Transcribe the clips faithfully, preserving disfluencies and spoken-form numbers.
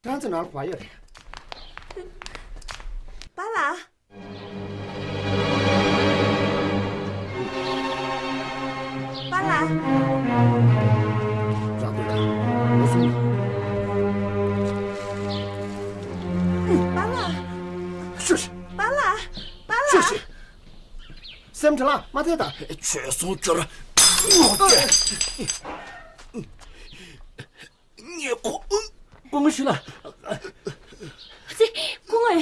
ཁྱེད་རང་ཚོ་ནང་ལ་བ་ཡོད་རེད། པཱ་ལགས། པཱ་ལགས། རང་སྡོད་དང་། ལོ་སོང་། པཱ་ལགས། ཤོད་ཤིག་པཱ་ལགས། པཱ་ཤོད་ལགས། ཤིག་སེམས་ཁྲལ་ལ་མ་ཐེ་ད། བྱོལ་སོང་། ཁྱོད་རང་ངོ་སྐྱོ། ངས་ཁོ། སྐུ་ངོ་ཞུས་ལགས། ཙི། སྐུ་ངོ།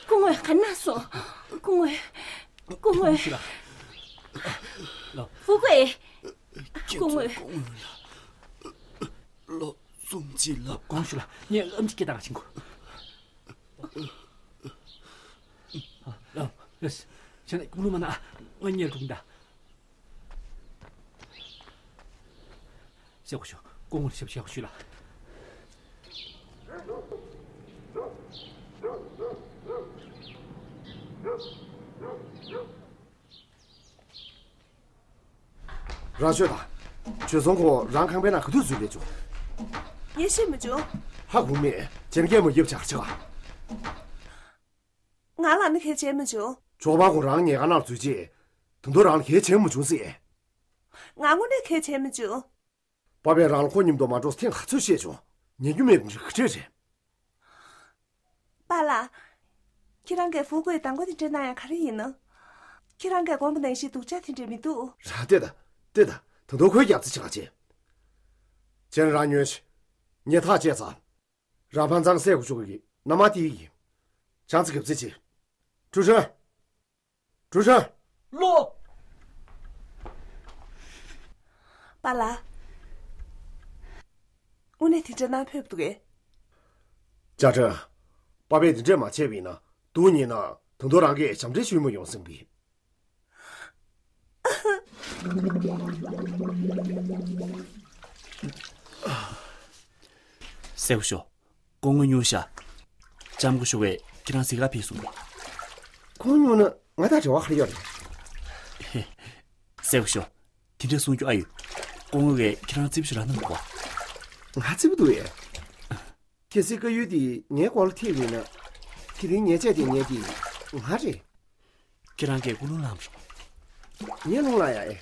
སྐུ་ངོ་ག་ན་སོང་། སྐུ་ངོ། སྐུ་ངོ་ཞུས་ལགས། ལོ། ཧྥུ་ཀུའེ། སྐུ་ངོ། ལོ་གསུམ་ཅིག་ལ། སྐུ་ངོ་ཞུས་ལགས། ངས་ཨམ་ཆི་སྐད་བཏང་ཕྱིན་གོ། ལོ། ལོ། ཁྱེད་ཀྱིས་ཀུན་སློང་མ་གནང་། ང་གཉེར་དགོས་ད། སེ་གོ་ཤོ། སྐུ་ངོ་ཞབས་ཕྱི་ཞུས་ལགས། རང་ཤོད་དང་། བྱོལ་སོང་། ཁོ་རང་ཁང་པའི་ནང་ག་དུས་འཛུལ་སླེབས་བྱུང་། ངས་ཤེས་མི་བྱུང་། ཧ་གོ་མེད། ཅན་སྐད་མ་ཡིབ་ཆག་ཆག་ང་ལ་ནི་གལ་ཆེ་མི་བྱུང་། ཇོ་བ་ཁོ་རང་ཉལ་ཁང་ནང་འཛུལ་རྗེས། ད་དུང་རང་ལ་གལ་ཆེ་མི་བྱུང་ཟེར། ང་དངོས་གནས་གལ་ཆེ་མི་བྱུང་། པ་ཕས་རང་ལ་ཁོ་མཉམ་དུ་མ་འགྲོ་ཐེངས་ག་ཚོད་བཤད་བྱུང་། ཉན་རྒྱུ་མེད་པ་འདྲ་ག་འདྲ་རེད། པཱ་ལགས། ཁྱེད་རང་གིས་ཧྥུ་ཀུའེ་མདང་དགོང་དེ་འདྲ་གནང་ཡ་ག་རེ་ཡིན་ནམ། ཁྱེད་རང་གིས་དགོངས་པ་ནང་བཞིན་སྡུག་ཅག་དེ་འདྲ་མི་འདུག་ར། ལྟོས་དང་། ལྟོས་དང་། ད་དུང་ཁོའི་རྒྱབ་རྩི་བྱེད་ག་བྱེད། ཁྱེད་རང་ཉོན་ཞིག་ངས་ཐག་བཅད་ཚར། རང་ཕན་ཚང་སེ་གོ་ཤོ་གི་མནའ་མ་དེ་ཡིན། བྱང་ཚ་རྒྱབ་རྩི་བྱེད། ཀྲུའུ་ཧྲན། ཀྲུའུ་ཧྲན། ལོ། པཱ་ལགས། དངོས་གནས་དེ་འདྲ་གནང་ཕོད་པ་འདུག་གས། ཅ་ཀྲེན། པ་ཕས་དེ་འདྲས་མ་བྱས་པ་ཡིན་ན། སྡུག་ཉེས་ན་ད་དུང་རང་གིས་ཞབས་འདྲེན་ཞུས་མ་ཡོང་བསམ་གི། སེ་གོ་ཤོ། སྐུ་ངོ་སྨྱོ་ཤག་ལྕམ་སྐུ་ཞབས་ཀྱིས་ཁྱེད་རང་གཟིགས་ག་ཕེབས་སོང་། ཁོང་སྨྱོ་ན་ང་དང་འབྲེལ་བ་ག་རེ་ཡོད་རེད། སེ་གོ་ཤོ། དེ་འདྲ་གསུང་རྒྱུ་ཨ་ཡོད། སྐུ་ངོ་གིས་ཁྱེད་རང་རྩིས་པ་ཞིག་རག་གནང་དགོས། ང་རྩིས་པ་འདུག་གས། གལ་སྲིད་དཀར་ཡོལ་དེ་ངའི་མགོ་ལ་ཐེབས་ཡོད་ན། དེ་རིང་ཉེས་ཆད་དེ་ཉན་དེ་ང་རེད། ཁྱེད་རང་གིས་ཀུན་སློང་བླངས་པ་རེད། ངས་རླུང་བླངས་ཡ་ཨེ།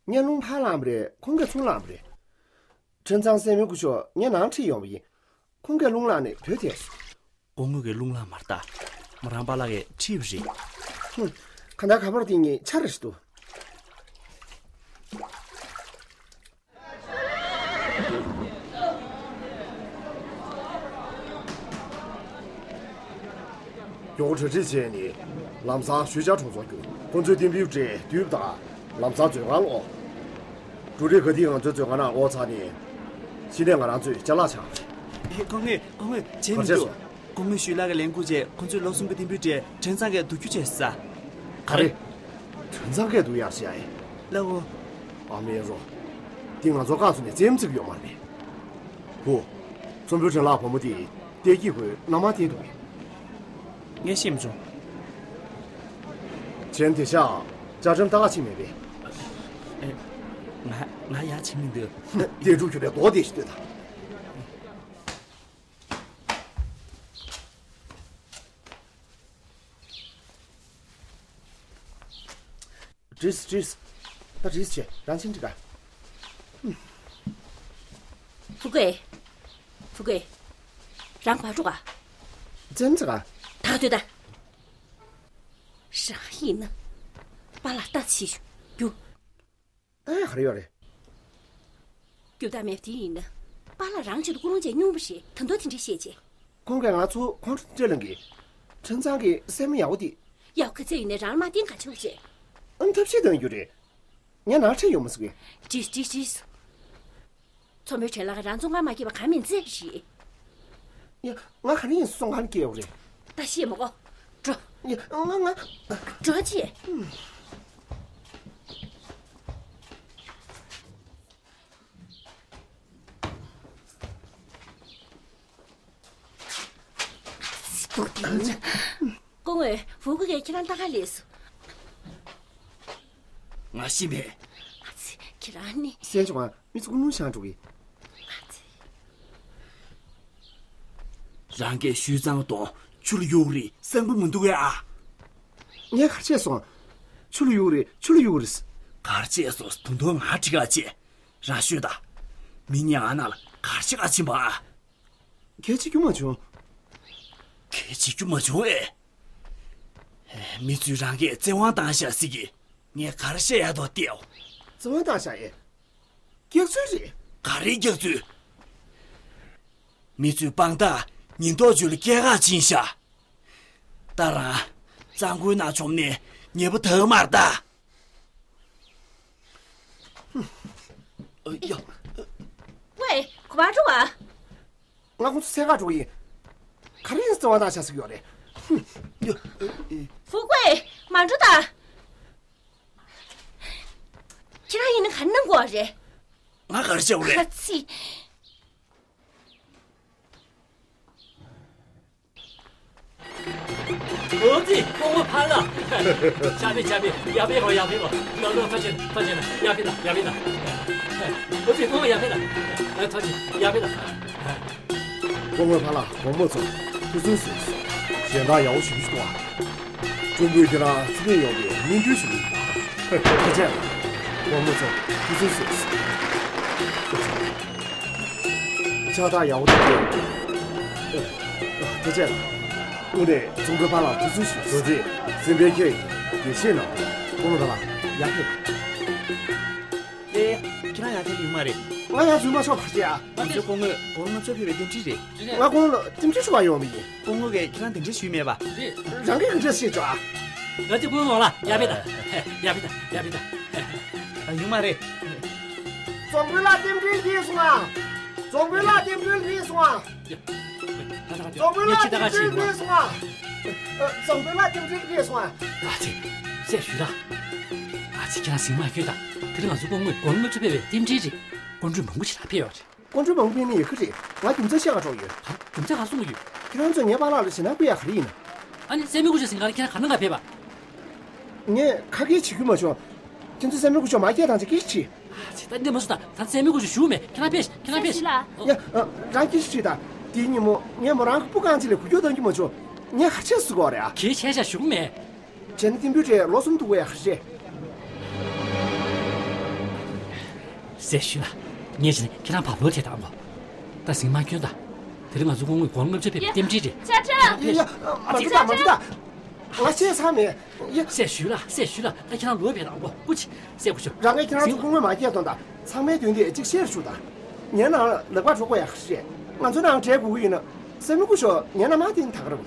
ངས་རླུང་ཕར་བླངས་པ་རེད། ཁོང་གིས་ཚུར་བླངས་པ་རེད། ཁྲིན་ཚང་སྲས་མོའི་སྐུ་ཞབས་ངའི་ནང་ཁྲིད་ཡོང་བ་ཡིན། ཁོང་གིས་རླུང་བླངས་ནས་བུད་ཐལ་སོང་། སྐུ་ངོ་གིས་རླུང་བླངས་མ་རེད་ད། མོ་རང་པཱ་ལགས་ཀྱིས་ཁྲིད་པ་རེད། ཧུམ། གང་ལྟར་ག་པར་དེ་གཉིས་ཆ་རེ་ཞིག་འདུག་མགྱོགས་པོ་གྲ་སྒྲིག་བྱས་ནས་ལམ་སང་ཞུས་ཅཱ་གྲོང་ཚོར་རྒྱུགས། ཁོ་ཚོས་གཏན་འབེབས་སྤྲད་དུས་དང་ལམ་སང་མཛོད་ཁང་སློག་འབྲུ་རིགས་ག་དུས་ང་ཚོའི་མཛོད་ཁང་ནང་སློག་ཚར་ནས། གཞི་ནས་ང་རང་ཚོས་ཅ་ལག་ཆག་རེད། ཧེ། སྐུ་ངོ། སྐུ་ངོ། བྱས་མི་ག་བྱས་འདུག་སོང་། སྐུ་ངོ་ཞུས་ལགས་ཀྱིས་ལས་འགུལ་བྱས། ཁོ་ཚོས་ལོ་གསུམ་པའི་གཏན་འབེབས་སྤྲད། ཁྲིན་ཚང་གིས་སྡུག་རྒྱུ་བྱས་ས། ག་རེ། ཁྲིན་ཚང་གིས་སྡུག་ཡག་བྱས་ཨེ། ལགས་འོ། ཨ་མའི་རོ། འདི་ང་ཚོ་རྐང་ཚུགས་ནས་རྩེད་མོ་རྩེ་གི་ཡོད་མ་རེད། བུ། ཚོང་དཔོན་ཁྲིན་ལགས་བུ་མོ་དེ་བལྟས་ཀྱི་ཁོའི་མནའ་མ་བལྟས་འདུག་གས། ངས་ཤེས་མ་བྱུང་། གཞན་དེ་ཤག་ཅ་ཀྲེན་ལྟ་ག་ཕྱིན་མེད་པས། ཨེ། ང་ང་ཡར་ཕྱིན་མི་འདུག་དེ་འགྲུབ་རྒྱུ་རེད། རྡོ་དེ་ཞིག་ལྟོས་དང་། བྲིས་བྲིས། ད་བྲིས་བྱས་རང་ཕྱིན་འགྲིག་ག་ཧྥུ་ཀུའེ། ཧྥུ་ཀུའེ། རང་བར་འགྲོ་ག་བཙན་ཚ་ག་ད་ལྟོས་ད། རང་ཡིན་ན། པཱ་ལགས་ལྟ་ཕྱིས་ཤོག་རྒྱུགས། ཨ། ག་རེ་ཡོད་རེད། རྒྱུ་དག་མེད་པ་དེ་ཡིན་ན། པཱ་ལགས་རང་ཆེད་དུ་ཀུན་སློང་བྱས་སྙུང་པ་རེད། ད་དུང་དེ་འདྲ་བཤད་བྱས། ཁོང་གིས་ང་ཚོ་ཁོང་ཁྲོ་དེ་འདྲ་ལངས་གི། ཁྲིན་ཚང་གི་སྲས་མོ་ཡག་པོ་དེ། ཡག་ག་ཚད་ཡིན་ནའི་རང་ལ་མ་བརྟེན་ག་ཆོག་བྱས། ཨང་། ཐབས་ཤེས་གཏོང་རྒྱུ་རེད། ངས་ནང་ཁྲིད་ཡོང་མ་སོང་གི། བྲིས་བྲིས་བྲིས། ཚོང་དཔོན་ཁྲིན་ལགས་ཀྱིས་རང་ཚོ་ང་མ་སྐྱིད་པ་གང་མིན་ཚད་རེད། ཡ། ང་ག་རེ་ཡིན་སོང་ག་ནས་སྐྱེལ་ཡོང་རེད། ད་ཤེས་མ་གོ། འགྲོ། ཡ། ང་ང་། འགྲོ་ཅིག་སྐུ་ངོ། ཧྥུ་ཀུའེ་ཁྱེད་རང་ལྟ་ག་སླེབས་སོང་། ང་ཤི་མེད། ཨ་ཙི། ཁྱེད་རང་ནི། གསན་བྱུང་ང་། མི་ཚོ་ཀུན་སློང་བྱང་འགྲོ་གི། ཨ་ཙི། རང་གིས་ཞུས་ཙང་དོན་ཆུ་ལ་གཡུག་རེད་བསམ་གི་མི་འདུག་གས་ཨ། ངས་ག་རེ་བྱས་སོང་། ཆུ་ལ་གཡུག་རེད་ཆུ་ལ་གཡུག་རེད། ག་རེ་བྱས་སོང་དུང་དུང་ང་འགྲིག་ག་བྱས། རང་ཤོད་ད། མི་གཉིས་ཨ་ན་ལ་ག་རེ་བྱེད་ག་ཕྱིན་པ་ཨ། གལ་ཆེ་རྒྱུ་མ་བྱུང་། གལ་ཆེ་རྒྱུ་མ་བྱུང་ཨེ། མི་ཚོས་རང་གིས་བཙན་དབང་བཏང་ཤག་ཟེར་གི། ངས་ག་རེ་བཤད་ཡ་དོ་བལྟས་ཨོ། བཙན་དབང་བཏང་ཤག་ཨེ། སྐྱག་རྫུན་རེད། ག་རེའི་སྐྱག་རྫུན། མི་ཚོས་དཔང་རྟགས་ཉེན་རྟོག་ཅུས་ལ་སྐྱེལ་ག་ཕྱིན་ཤག་ད་རང་གཙང་ཁུལ་ནང་བྱོན་ནས་ཉེ་པོ་དག་མར་ལྟ། ཨ་ཡ། ཝེ། གོ་བ་འགྲོ་བ། ང་ཁོང་ཚོ་འཚོལ་ག་འགྲོ་གི་ཡིན། ག་རེ་ཡིན་བརྩེ་བ་བཏང་ཤག་ཟེར་གི་ཡོད་རེད། ཧུམ། ཡ། ཨེ། ཧྥུ་ཀུའེ། མ་འགྲོ་ད། ཁྱེད་རང་ཡིན་ན་ག་རེ་གནང་དགོས་པ་རེད། ང་ག་རེ་བྱས་པ་རེད། ཁ་ཚིག་ཨོ་ཙི། སྐུ་ངོ་ཕ་ལགས། ཅ་པི་ཅ་པི། ཡ་པི་རོ་ཡ་པི་རོ། ལོ་ལོ་ཕ་ཆེན་ཕ་ཆེན། ཡ་པི་ད་ཡ་པི་ད། ཨོ་ཙི། སྐུ་ངོ་ཡ་པི་ད། ཨ། ཕ་ཆེན་ཡ་པི་ད། སྐུ་ངོ་ཕ་ལགས། དགོང་མོ་ཚོ་ཐུགས་ཚུན་གསོས་སོང་། གཞན་དག་ཡག་པོ་ཞེ་པོ་ཞིག་འདུག་ཨ། ཀྲུང་གོས་ཁྱེད་རང་ཚེ་རིང་ཡོང་བའི་སྨོན་འདུན་ཞུ་གི་ཡིན་པ། ཐུགས་རྗེ་ཆེ། དགོང་མོ་ཚོ་ཐུགས་ཚུན་གསོས་སོང་། ཕྱག་རྟགས་ཡག་པོ་ཐོབ་ཡོད། ཨ། ཐུགས་རྗེ་ཆེ། དངོས་གནས་ཙོང་ཁའི་ཕ་ལགས་ཐུགས་ཚུལ་ཞིག་བཟོ་རྗེས་སེམས་པའི་ཁྱེད་ཀྱིས་དགེ་བཤེས་གནང་། ཁོང་རང་ལ་ཡར་ཕེབས། ཨེ། ཁྱེད་རང་ཡར་ཕེབས་ཡོང་མ་རེད། ང་ཡར་འཛུལ་མ་ཆོག་པ་རེད་ཨ། ང་ཚོའི་སྐུ་ངོས་སྐུ་ངོ་ཚོ་ཕེབས་པའི་རྟེན་འབྲེལ་རེད། ང་སྐུ་ངོ་ལ་རྟེན་འབྲེལ་ཞུ་བར་ཡོང་བ་ཡིན། སྐུ་ངོ་གིས་ཁྱེད་རང་གདན་འདྲེན་ཞུས་མེད་པ། རང་གིས་གདན་འདྲེན་ཞུས་ཆོག་ཨ། ང་ཚོའི་སྐུ་ངོ་ལ་ཡར་ཕེབས་དང་། ཡར་ཕེབས་དང་། ཡར་ཕེབས་དང་། ཡོང་མ་རེད། ཙོང་ཁའི་ལགས་རྟེན་འབྲེལ་རྙེད་སོང་ཨ། ཙོང་ཁའི་ལགས་རྟེན་འབྲེལ་རྙེད་སོང་ཨ། ཙོང་ཁའི་ལགས་རྟེན་འབྲེལ་རྙེད་སོང་ཨ། ཙོང་ཁའི་ལགས་རྟེན་འབྲེལ་རྙེད་སོང་ཨ། ཨ་ཙི། སྲས་ཞུས་ལགས། ཨ་ཙི། ཁྱེད་རང་ཟིང་མ་སྐྱོན་དང་། དེ་རིང་ང་ཚོ་སྐུ་ངོས་སྐུ་ངོ་ཚོ་ཕེབས་པའི་རྟེན་འབྲེལ་རེད། སྐུ་མགྲོན་མང་པོ་ཞིག་ལ་ཕེབས་ཡོད་རེད། སྐུ་མགྲོན་མང་པོ་ཕེབས་ནི་ཡག་གི་རེད། ང་རྒྱུ་མཚན་བཤད་ག་འགྲོ་ཡོད། རྒྱུ་མཚན་ག་རེ་གསུང་གི་ཡོད། ཁྱེད་རང་ཚོས་ངའི་པཱ་ལགས་ལ་ཞེད་སྣང་སྐུལ་ཡ་ག་རེ་ཡིན་ན། ཨ་ནི་སྲས་མོ་སྐུ་ཞབས་ཟིན་ག་ལ་ཁྱེད་རང་ག་ནང་ག་ཕེབས་པ། ངས་ཁ་སྐད་བྱེད་རྒྱུ་མ་བྱུང་། ཁྱེད་ཚོས་སྲས་མོ་སྐུ་ཞབས་མ་སྐད་བཏང་ཆ་སྐད་ཆ་དྲིས། ཨ་ཙི། ད་འདི་མ་སུ་ད་ད་སྲས་མོ་སྐུ་ཞབས་བཞུགས་མེད། ཁྱེད་རང་ཕེབས་ཤིག་ཁྱེད་རང་ཕེབས་ཤིག་སྲས་ཞུས་ལགས། ཡ། རང་སྐད་ཆ་དྲིས་ད། དེའི་ཉིན་མོ་ངས་མོ་རང་གི་སྤུ་རྐང་གཅིག་ལས་འགུལ་སྐྱོད་གཏོང་རྒྱུ་མ་བྱུང་། ངས་ག་རེ་བྱས་ཟེར་དགོས་རེད་ཨ། གལ་ཆེ་ཤག་བཞུགས་མེད། བྱས་ན་རྟེན་འབྲེལ་རེད། ལོ་གསུམ་འདུག་གས་ཧ་རེད། སྲས་ཞུས་ལགས། ངས་བྱས་ན་ཁྱེད་རང་ཕར་ལོག་ཐད་དང་གོ། ད་ཟིང་མ་སྐྱོན་དང་། དེ་རིང་ང་ཚོ་སྐུ་ངོས་སྒོར་མོ་ལྔ་བཅུ་ཕེབས་པའི་རྟེན་འབྲེལ་རེད། ཅ་ཅ། ཡ་ཡ། མ་འགྲོ་ད་མ་འགྲོ་ད། ང་བཤད་ཚར་མེད། ཡ། སྲས་ཞུས་ལགས། སྲས་ཞུས་ལགས། ད་ཁྱེད་རང་ལོག་ཕེབས་དང་གོ། སྐུ་མཁྱེན། སྲས་སྐུ་ཞབས། རང་གིས་ཁྱེད་རང་ཚོ་སྐུ་ངོ་མ་སྐྱེལ་གཏོང་དང་། ཚང་མའི་མདུན་དེ་གཅིག་བཤད་རུ་ཞུ་དང་། ངའི་ནང་ལ་ལག་པ་འགྲོ་དགོས་ཡ་ཧ་རེད། ང་ཚོའི་ནང་གྲལ་སྒུག་གི་ཡིན་ན། སྲས་མོ་སྐུ་ཞབས་ངའི་ནང་མ་དེ་ནི་ད་ག་རེད།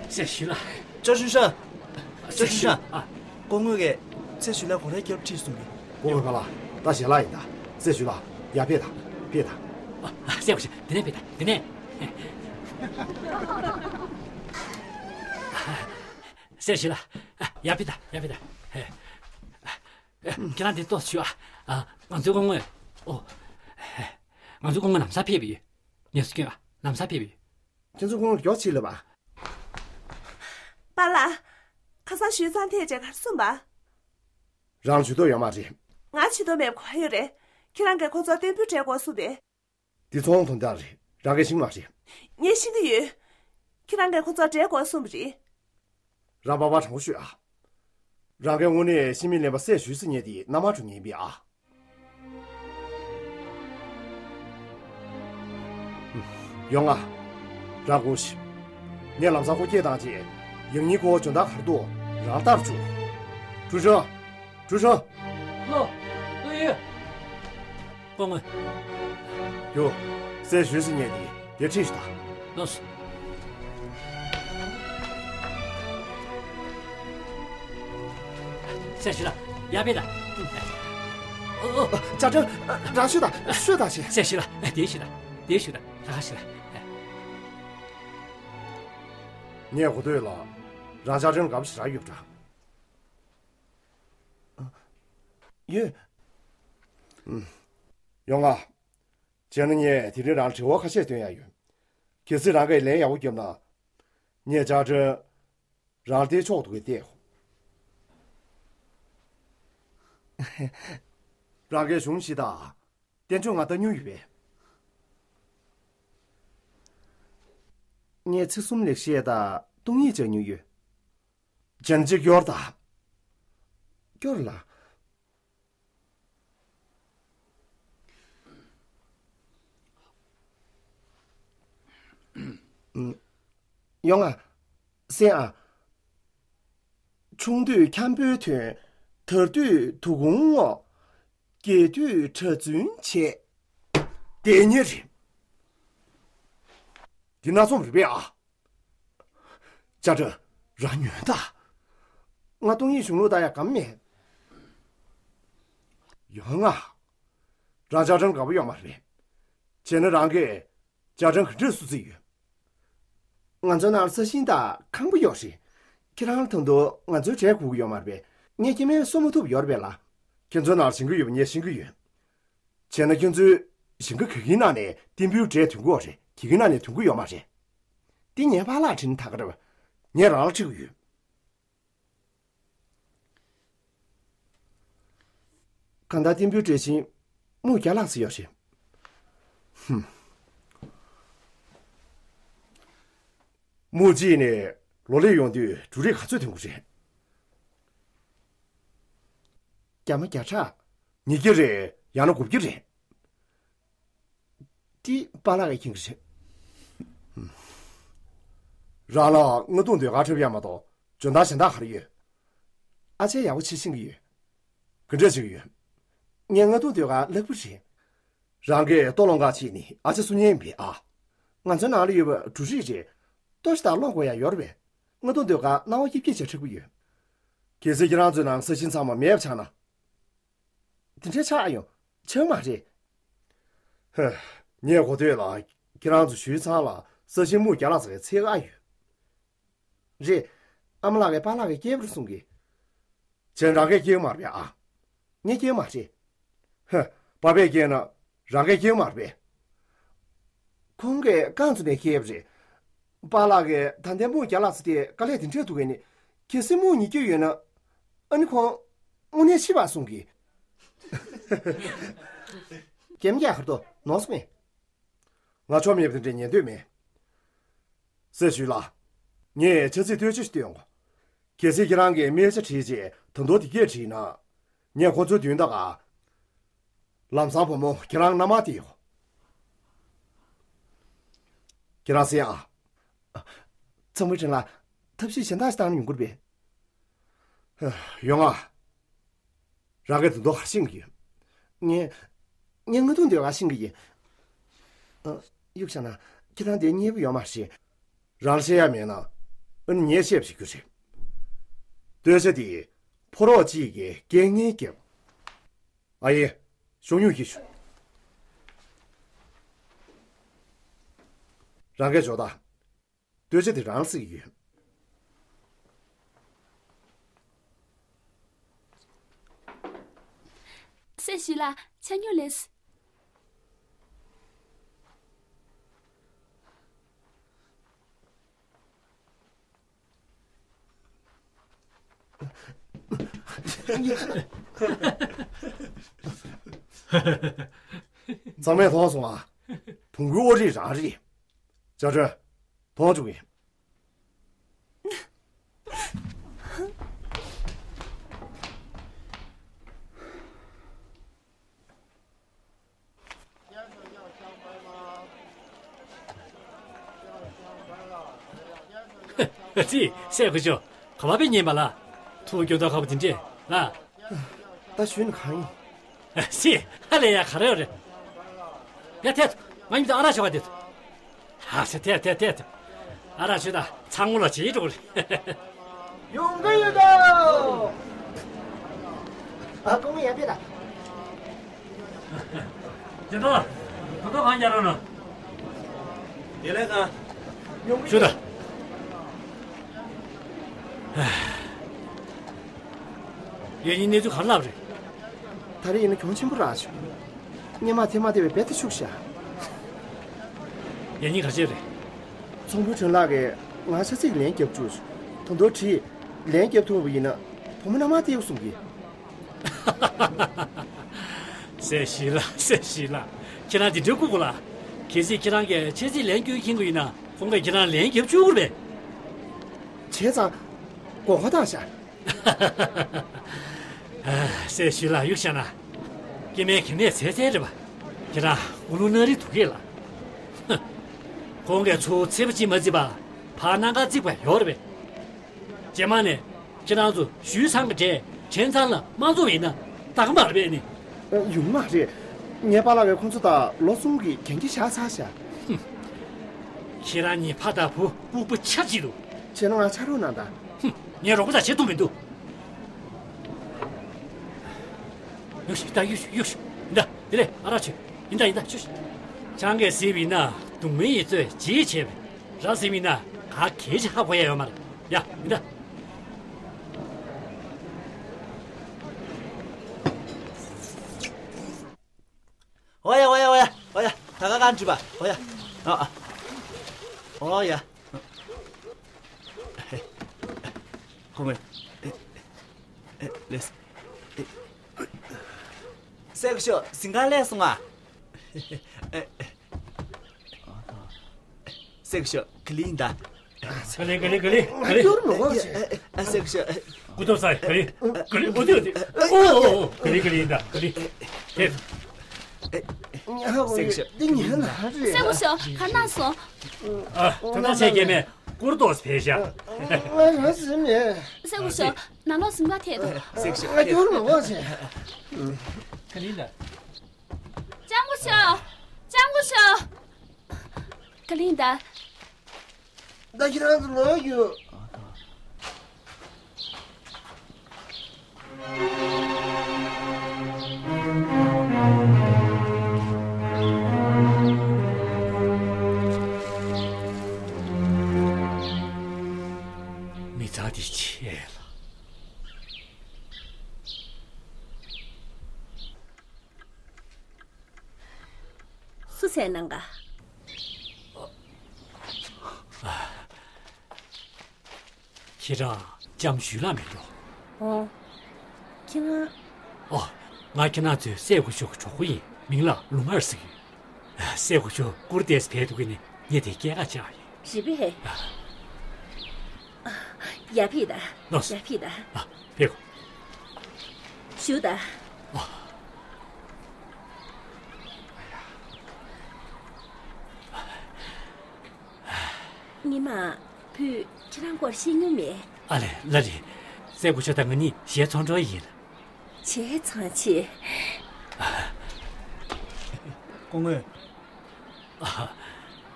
སྲས་ཞུས་ལགས། ཅ་ཞུ་ཤ། ཅ་ཞུ་ཤ། ཨ། སྐུ་ངོ་གིས་སྲས་ཞུས་ལགས་སྒོ་རའི་རྒྱབ་ཁྲིད་གསུང་གི། སྐུ་ངོ་ཕ་ལགས། ད་ཞལ་ལག་ཡིན་ད། སྲས་ཞུས་ལགས། ཡར་ཕེབས་དང་། ཕེབས་དང་། ཨ། སྲས་སྐུ་ཞབས། འདི་ནས་ཕེབས་དང་། འདི་ནས། སྲས་ཞུས་ལགས། ཡར་ཕེབས་དང་། ཡར་ཕེབས་དང་། ཁྱེད་རང་འདི་ཏོག་ཙམ་བཞུགས་ཨ། ང་ཚོའི་སྐུ་ངོ། ཨོ། ང་ཚོའི་སྐུ་ངོ་ལམ་སང་ཕེབས་ཡོད། ངས་སུ་སྐྱོན་ཨ། ལམ་སང་ཕེབས་ཡོད། ཁྱེད་ཚོ་ཁོང་མགྱོགས་ཕྱིན་ལབ་པ། པཱ་ལགས། ཁ་སང་ཞུས་ཚང་ཐད་བྱས་ག་རེ་གསུངས་པ། རང་ལ་ཇུས་གཏོགས་ཡོད་མ་རེད། ང་ཇུས་གཏོགས་མེད་པ་ག་ཡོད་རེད། ཁྱེད་རང་གིས་ཁོ་ཚོར་སྟོན་འབུལ་སྤྲད་དགོས་གསུངས་པས། འདི་ཚོང་དོན་དག་རེད། རང་གིས་ཤེས་ཀྱི་མ་རེད། ངས་ཤེས་ཀྱི་ཡོད། ཁྱེད་རང་གིས་ཁོ་ཚོར་སྤྲད་དགོས་གསུངས་པ་རེད། རང་པགས་པ་དྲང་པོ་ཤོད་ཨ། རང་གིས་དངོས་གནས་ཤེས་མིན་ལེན་པ་སྲས་ཞུས་ཟེར་མཁན་དེ་མནའ་མ་གྲོངས་མཁན་ཡིན་པས་ཨ། ཡོང་ང་། རང་དགོངས་ཞིབ། ངས་ལམ་སང་ཁོ་སྐད་བཏང་རྗེས། ཡང་སྙིང་ཁོ་འཇོན་ཐང་ག་རེ་འདུག་རང་ལྟར་བཅུག་ཀྲུའུ་ཧྲོན། ཀྲུའུ་ཧྲོན། ལོ། ལོ་ཡོད། སྐུ་ངོ། ཡོ། སྲས་ཞུས་ཟེར་མཁན་དེ་དེ་ཁྲིད་ཤོག་དང་། ལགས་སོ། སྲས་ཞུས་ལགས། ཡར་ཕེབས་དང་། ཨོ་ཨོ། ཅ་ཀྲེན། རང་ཤོད་དང་། ཤོད་དང་ཞེས། སྲས་ཞུས་ལགས། དེ་ཞུས་དང་། དེ་ཞུས་དང་། རང་ཤོད་དང་། ངས་གོ་ཐོས་ལ། རང་ཅ་ཀྲེན་དགའ་པོ་ཞེ་དྲག་ཡོད་འདྲ། ཡོད། ཡོང་ང་། བྱས་ན་ངས་དེ་རིང་རང་ལ་དྲི་བ་ཁ་ཤས་འདོན་ཡ་ཡོད། གལ་སྲིད་རང་གིས་ལན་ཡག་པོ་བརྒྱབ་ན། ངས་ཅ་ཀྲེན་རང་ལ་སྟེར་ཆོག་འདུག་གས་བལྟས། རང་གིས་གཞུང་ཞིག་དང་། བསྟན་བཅོས་ང་ལྟ་མྱོང་ཡོད་པས། ངས་ཚིག་གསུམ་ལེགས་བཤད་དང་སྟོང་ཉིད་སྦྱར་མྱོང་ཡོད། བྱས་ན་གཅིག་སྐྱོར་དང་། སྐྱོར་ལ། ཡོང་ང་། གསན་ཨ། ཆུང་དུས་འཁྱམ་པོའི་དོན། དར་དུས་དུག་ཁུང་སྔོག་རྒས་དུས་གྲྭ་བཙུན་བྱས། དེ་གཉིས་རེད། འདི་སྣ་ཚོགས་རེད་པས་ཨ། ཅ་ཀྲ། རང་ཉོན་དང་། ང་སྟོང་ཉིད་གཞུང་ལུགས་ལྟ་ཡག་གམ་མེད། ཡོང་ང་། རང་ཅ་ཀྲ་དགའ་པོ་ཡོད་མ་རེད། བྱས་ན་རང་གིས་ཅ་ཀྲ་ག་འདྲས་བསུ་རྩིས་ཡོད། ང་ཚོའི་ནང་ལ་ས་ཞིང་དང་ཁང་པ་ཡོད་རེད། ཁྱེད་རང་ལ་ད་དུང་ང་ཚོའི་གྲས་དགོས་ཀྱི་ཡོད་མ་རེད་པས། ངས་སྐྱེ་དམན་གསོ་མ་ཐུབ་ཡོད་རེད་པས་ལ། ཁྱེད་ཚོའི་ནང་ལ་ཞིང་ཁ་ཡོད་པ་ངས་ཤེས་ཀྱི་ཡོད། བྱས་ན་ཁྱེད་ཚོའི་ཞིང་ཁ་ག་གིའི་ནང་ནས་ཏིམ་བུའི་འབྲས་ཐོན་གྱི་ཡོད་རེད། ག་གིའི་ནང་ནས་ཐོན་གྱི་ཡོད་མ་རེད། འདི་ངའི་པཱ་ལགས་དྲིས་ན་ད་ག་རེད་པ། ངས་རང་ལ་དྲི་གི་ཡོད། གང་ལྟར་ཏིམ་བུའི་འབྲས་ཞིང་སྨུག་བརྒྱ་ལྷག་ཙམ་ཡོད་རེད། ཧུམ། སྨུག་གཅིག་ནས་ལོ་ལེགས་ཡོང་དུས་འབྲུ་རིགས་ག་ཚོད་ཐོན་གྱི་རེད། རྒྱ་མ་བརྒྱ་ཕྲག་ཉིས་བརྒྱ་རེད། ཡང་ན་དགུ་བརྒྱ་རེད། དེ་པཱ་ལགས་ཀྱིས་མཁྱེན་གྱི་རེད། རང་ལ་རྔ་རྡུང་ཟློས་གར་འཁྲབ་ཡག་མ་གཏོགས་འཇོན་ཐང་གཞན་དག་ག་རེ་ཡོད། ཨ་ཅེ་ཡག་པོ་བྱེད་ཤེས་ཀྱི་ཡོད། ག་འདྲས་བྱེད་ཀྱི་ཡོད། ངས་རྔ་རྡུང་ཟློས་གར་ལྷག་པ་རེད། རང་གིས་ལྟོ་སློང་ག་ཕྱིན་ནས་ཨ་ཅེ་བསུ་མཁན་ཡིན་པས་ཨ། ང་ཚོའི་ནང་ལ་ཡོད་པ་འབྲུ་རིགས་རེད། ལྟོ་ཞིག་དང་སློང་དགོས་ཡག་ཡོད་རེད་པས། རྔ་རྡུང་ཟློས་གར་སྣང་བ་སྐྱིད་སྐྱིད་བྱས་འཁྲབ་ཀྱི་ཡོད། གལ་སྲིད་ཁྱེད་རང་ཚོའི་ནང་ས་ཞིང་ཚང་མ་མེད་པ་ཆགས་ན། དེ་འདྲའི་ཆགས་ཡོང་། ཆགས་མ་རེད། ཧ། ངས་གོ་ཐོས་ལ་ཁྱེད་རང་ཚོ་ཞུ་ཡིག་ཚང་ལ་ས་ཞིང་སྨུག་བརྒྱ་ལྷག་ཙམ་ལས་ཚད་བཀག་ཡོད། རེད། ཨ་མ་ལགས་ཀྱིས་པཱ་ལགས་ཀྱིས་སྐྱེལ་བར་གསུང་གི། བྱས་ན་རང་གིས་སྐྱེལ་མ་རེད་པས་ཨ། ངས་སྐྱེལ་མ་རེད། ཧ། པཱ་པས་སྐྱེལ་ན་རང་གིས་སྐྱེལ་མ་རེད་པས། ཁོང་གིས་རྐང་བཙུགས་ནས་བཤད་པ་རེད། པཱ་ལགས་ཀྱིས་ད་ལྟའི་སྨུག་བརྒྱ་ལྷག་ཙམ་དེ་དཀའ་ལས་དེ་འདྲས་འདུག་གས་ནི། གལ་སྲིད་སྨུག་ཉིས་བརྒྱ་ཡོད་ན། ཨ་ནི་ཁོང་དངོས་གནས་ཤི་བར་གསུང་གི། རྒྱན་རྒྱག་གར་དུ་ནོར་སོང་ངས། ང་ཆོ་མེད་པ་དེ་འདྲའི་ཉན་འདོད་མེད། སྲས་ཞུས་ལགས། ངས་ཆ་ཚིག་བསྟོད་ཅི་ཞིག་བསྟོད་འོང་། གལ་སྲིད་ཁྱེད་རང་གིས་སྨད་ཆ་བྲིས་རྗེས་ད་དུང་དེ་སྐད་བྲིས་ན། ངས་ཁོ་ཚོའི་མདུན་ད་ག་ལམ་སང་བུ་མོ་ཁྱེད་རང་མནའ་མ་སྟེར་ཡོང་། ཁྱེད་རང་གསན་ཨ། ཚང་མའི་དྲིན་ལ་ཐབས་ཤེས་གཞན་དག་ཞིག་བཏང་ན་ཡོང་གི་རེད་པས། ཡོང་ཨ། རང་གིས་དོན་དག་ག་རེ་ཤེས་ཀྱི་ཡོད། ངས། ངས་རྔ་རྡུང་ཟློས་གར་ཤེས་ཀྱི་ཡིན། ཨ། གཡུག་བཞག་ན་ཁྱེད་རང་དེ་མཉེས་པོ་ཡོད་མ་རེད། རང་བཤད་ཡག་མེད་ན། ཨ་ནི་ངས་བཤད་པ་ཞིག་རྒྱུ་རེད། སྟོད་ཆ་དེ་ཕོ་རོག་གཅིག་གིས་སྐད་ངན་བརྒྱབ། ཨ་ཡེ། ཤོག་སྨྱུག་ཞིག་ཞུ། རང་གིས་འཇོག་དང་། སྟོད་ཆ་དེ་རང་ལ་བརྩི་གི་ཡོད། སྲས་ཞུས་ལགས། ཆ་སྨྱུག་ལེན། ཚང་མས་མཐོང་སོང་ཨ། བོང་གུའི་ཨོ་རིགས་རང་རེད། ཅ་ཀྲ། མཐོང་བཅུག་གི། ཙི། སྲས་སྐུ་ཞབས། ག་པར་ཕེབས་ཉན་པ་ལ། ཐུགས་སྐྱོ་མདོག་ཁ་པོ་དེ་འདྲས་ལ། ད་ཞུས་ན་གང་ཡིན། སྲས། ཧ་ལས་ཡ་ག་རེ་ཡོད་རེད། ཡ་ཐད། ང་གཉིས་ད་ཨ་རག་ཞོག་ག་དེ། ཧ་སེ་ཐད་ཐད་ཐད། ཨ་རག་ཞུས་ད་ཚང་མ་ལ་བྱེད་འགྲོ་གི་རེད། ཡོང་གི་ཡོད་དོ། ཨ་ཀོང་ཡ་པེ་ད། ཇེ་ཏོ། ད་ལྟ་གང་རྒྱག་རོགས་གནང་། དེ་ལས་གང་། ཞུ་ད། ཡ་ཡིན་གནས་ཚུལ་ག་རེ་ལབ་རེད། ད་རེས་ཡིན་ན་གྱོང་ཆེན་པོ་རག་བྱུང་། སྔོན་མ་དེ་མ་བལྟས་པའི་རྦད་དེ་ཤུགས་ཤག་ཡ་ཡིན་ག་རེ་བྱས་རེད། ཚོང་དཔོན་ཁྲེན་ལགས་ཀྱིས་ང་ཆ་ཚིག་ལན་བརྒྱབ་བཅུག་བྱུང་། ད་དུང་དྲིས། ལན་བརྒྱབ་ཐུབ་པ་ཡིན་ན་བུ་མོ་མནའ་མ་སྟེར་གསུང་གི། སྲས་ཞུས་ལགས། སྲས་ཞུས་ལགས། ཁྱེད་རང་དེ་འདྲའི་ལྐུགས་པ་ལ། གལ་སྲིད་ཁྱེད་རང་གིས་ཆ་ཚིག་ལན་བསྐྱོན་མཁྱེན་གྱི་ཡིན་ན། ཁོང་གིས་ཁྱེད་རང་ལན་རྒྱབ་བཅུག་རེད་པས། བྱས་ཙང་། མགོ་སྐོར་བཏང་ཤག་ཨ། སྲས་ཞུས་ལགས་གཡུག་བཞག་ན། སྐྱེ་དམན་གྱི་གནས་ཚད་ཚད་རེད་པ། ཁྱེད་རང་དགུང་ལོ་ན་རེ་འདུག་གས་ལགས། ཁོང་གིས་ཚུར་ཚེས་པ་གཅིག་མ་བརྩིས་པར་ཕར་གནམ་གང་བརྩིགས་པ་ཡོད་རེད་པས། རྗེས་མ་ནས་ཁྱེད་རང་ཚོ་ཞུས་ཚང་གི་གྲས་ཕྲན་ཚང་ལ་མ་འཛོམས་པ་ཡིན་ན་ད་ག་མ་རེད་པས་ནི། ཡོང་མ་རེད། ངའི་པཱ་ལགས་ཀྱིས་ཁོང་ཚོ་དང་ལོ་གསུམ་གྱི་གན་རྒྱ་བཞག་ཚར་ཤག་ཁྱེད་རང་གཉིས་ཕ་དང་བུ་ལྐུགས་པ་ཆ་གཅིག་འདུག་བྱས་ན་ང་ཕྱག་རོགས་གནང་དང་། ངས་རོགས་པ་ད་བྱེད་ཐུབ་མི་འདུག་གཡུག་ཤོག་ད་གཡུག་ཤོག་གཡུག་ཤོག་ཡིན་ད། དེ་ལས་ཨ་རག་མཆོད། ཡིན་ད་ཡིན་ད་ཤོག་ཤོག་ཆང་གིས་བཟི་བ་ཡིན་ན་སྡུག་བསྔལ་ཡིས་གཙོས་བརྗེད་བྱས་པས། ར་བཟི་བ་ཡིན་ན་ག་གེ་ཅིག་ཧ་གོ་ཡ་ཡོད་མ་རེད། ཡ་ཡིན་ད། ཨོ་ཡ་ཨོ་ཡ་ཨོ་ཡ་ཨོ་ཡ། ད་ག་གང་བྲིས་པ། ཨོ་ཡ། ཨ་ཨ། ཨོ་ཡ། ཁོ་མོས། ཨེ་ཨེ་ལེས། ཨེ། སྲས་སྐུ་ཞབས་གཟིམ་ཁང་སླེབས་སོང་ང་། ཨེ་ཨེ། སྲས་སྐུ་ཞབས་ག་ལེ་ཡིན་ད། ག་ལེ་ག་ལེ་ག་ལེ་ག་ལེ། སྐྱུར་མི་དགོས་ཨེ་ཨེ་ཨེ། སྲས་སྐུ་ཞབས་ཨེ། སྐུ་ཐོག་ས་ག་ལེ་ག་ལེ། ཨོ་དེ་ཨོ་དེ། ཨོ་ཨོ་ཨོ། ག་ལེ་ག་ལེ་ཡིན་ད་ག་ལེ། ཨེ། སྲས་སྐུ་ཞབས་འདི་ཉན་ལ་རེད། སྲས་སྐུ་ཞབས་ག་ན་སོང་། ཨ། ད་ལྟ་ཆེ་སྐྱེས་མས་སྐུར་ཏོག་ཕེབས་ཤག་ང་རང་ཟིན་མེད། སྲས་སྐུ་ཞབས་ནང་ལོགས་གཟིམ་ཁང་ཐད་དོ། སྲས་སྐུ་ཞབས་ང་སྐྱུར་མི་དགོས་ཟེར། ག་ལེ་ཡིན་ད། ལྕམ་སྐུ་ཞབས། ལྕམ་སྐུ་ཞབས། ག་ལེ་ཡིན་ད། ད་ཁྱེད་རང་ཚོ་ལོག་རྒྱུགས། མི་ཚང་དེ་ཆེ་ལ། སུ་བཙལ་གནང་ག་ཁྱེད་རང་ལྕམ་ཞུས་ལགས་མེད་འགྲོ། ཨོ། ཁྱེད་རང་། ཨོ། ང་ཁྱེད་རང་ཚོའི་སྲས་སྐུ་ཞབས་ཀྱི་གྲོགས་པོ་ཡིན། མིང་ལ་ལུ་མར་ཟེར་གྱི་ཡོད། སྲས་སྐུ་ཞབས་སྐུར་ཏོག་ཕེབས་འདུག་གི་ནི་ངས་དེ་སྐྱེལ་ག་བཅར་བ་ཡིན། རེད་པས། ཡར་ཕེབས་དང་། ལགས་སོ། ཡར་ཕེབས་དང་། ཨ། ཕེབས། བཞུགས་དང་། ཨ། ཉི་མ། བུས་ཁྱེད་རང་སྐོར་ཤེས་མྱོང་མེད། ཨ་ལས། ལགས་རེད། སྲས་སྐུ་ཞབས་དང་ང་གཉིས་གཞས་ཚོང་གྲོགས་ཡིན། བྱས་ཙང་ཆེ། སྐུ་ངོ། ཨ།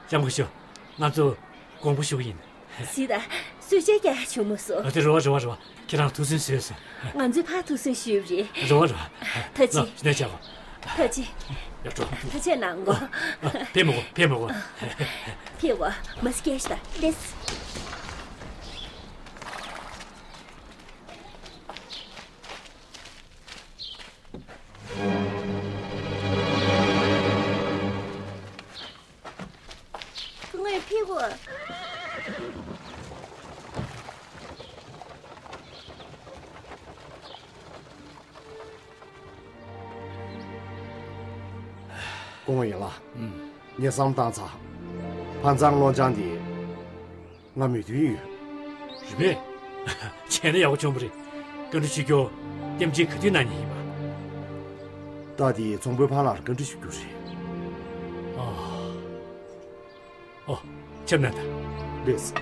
ལྕམ་སྐུ་ཞབས། ང་ཚོ་དགོངས་པ་ཞུ་གི་ཡིན། གཟིགས་དང་། གསོལ་ཇ་རྒྱག་ཡ་བྱུང་མ་སོང་། ཨ། དེ་རེད་པ་རེད་པ་རེད་པ། ཁྱེད་རང་ཐུགས་སུན་གསོས་སོང་། ང་ཚོས་ཕར་ཐུགས་སུན་ཞུས་པ་རེད། རེད་པ་རེད་པ། ཐུགས་རྗེ་ཆེ། ལགས་སོ། གནས་བཅགས་གོ། ཐུགས་རྗེ་ཆེ། ཡར་འགྲོ། ཐུགས་རྗེ་ཆེ་གནང་གོ། ཨ། ཕེབས་མི་དགོས། ཕེབས་མི་དགོས། ཕེབས་འོ། མ་སྐད་ཤི་ད་ལེས། སྐུ་ངོ་ཕེབས་དགོས། སྐུ་ངོ་ཡན་ལགས། ཨུམ། ངས་བསམ་བློ་བཏང་ཚར། ཕན་ཚང་སློང་ཆང་འདི་ང་མོས་མཐུན་ཡོད། རེད་པས། བྱས་ན་ཡག་པོ་བྱུང་བ་རེད། བཀའ་འདྲི་ཞུ་རྒྱུ། ལྟེམ་ཆེན་ག་དུས་གནང་མཁན་ཡིན་པ། ད་དེ་ཚོང་དཔོན་ཕང་ལགས་ལ་བཀའ་འདྲི་ཞུ་རྒྱུ་རེད། ཨ། ཨོ། ཆབ་ན་ད། ལེས།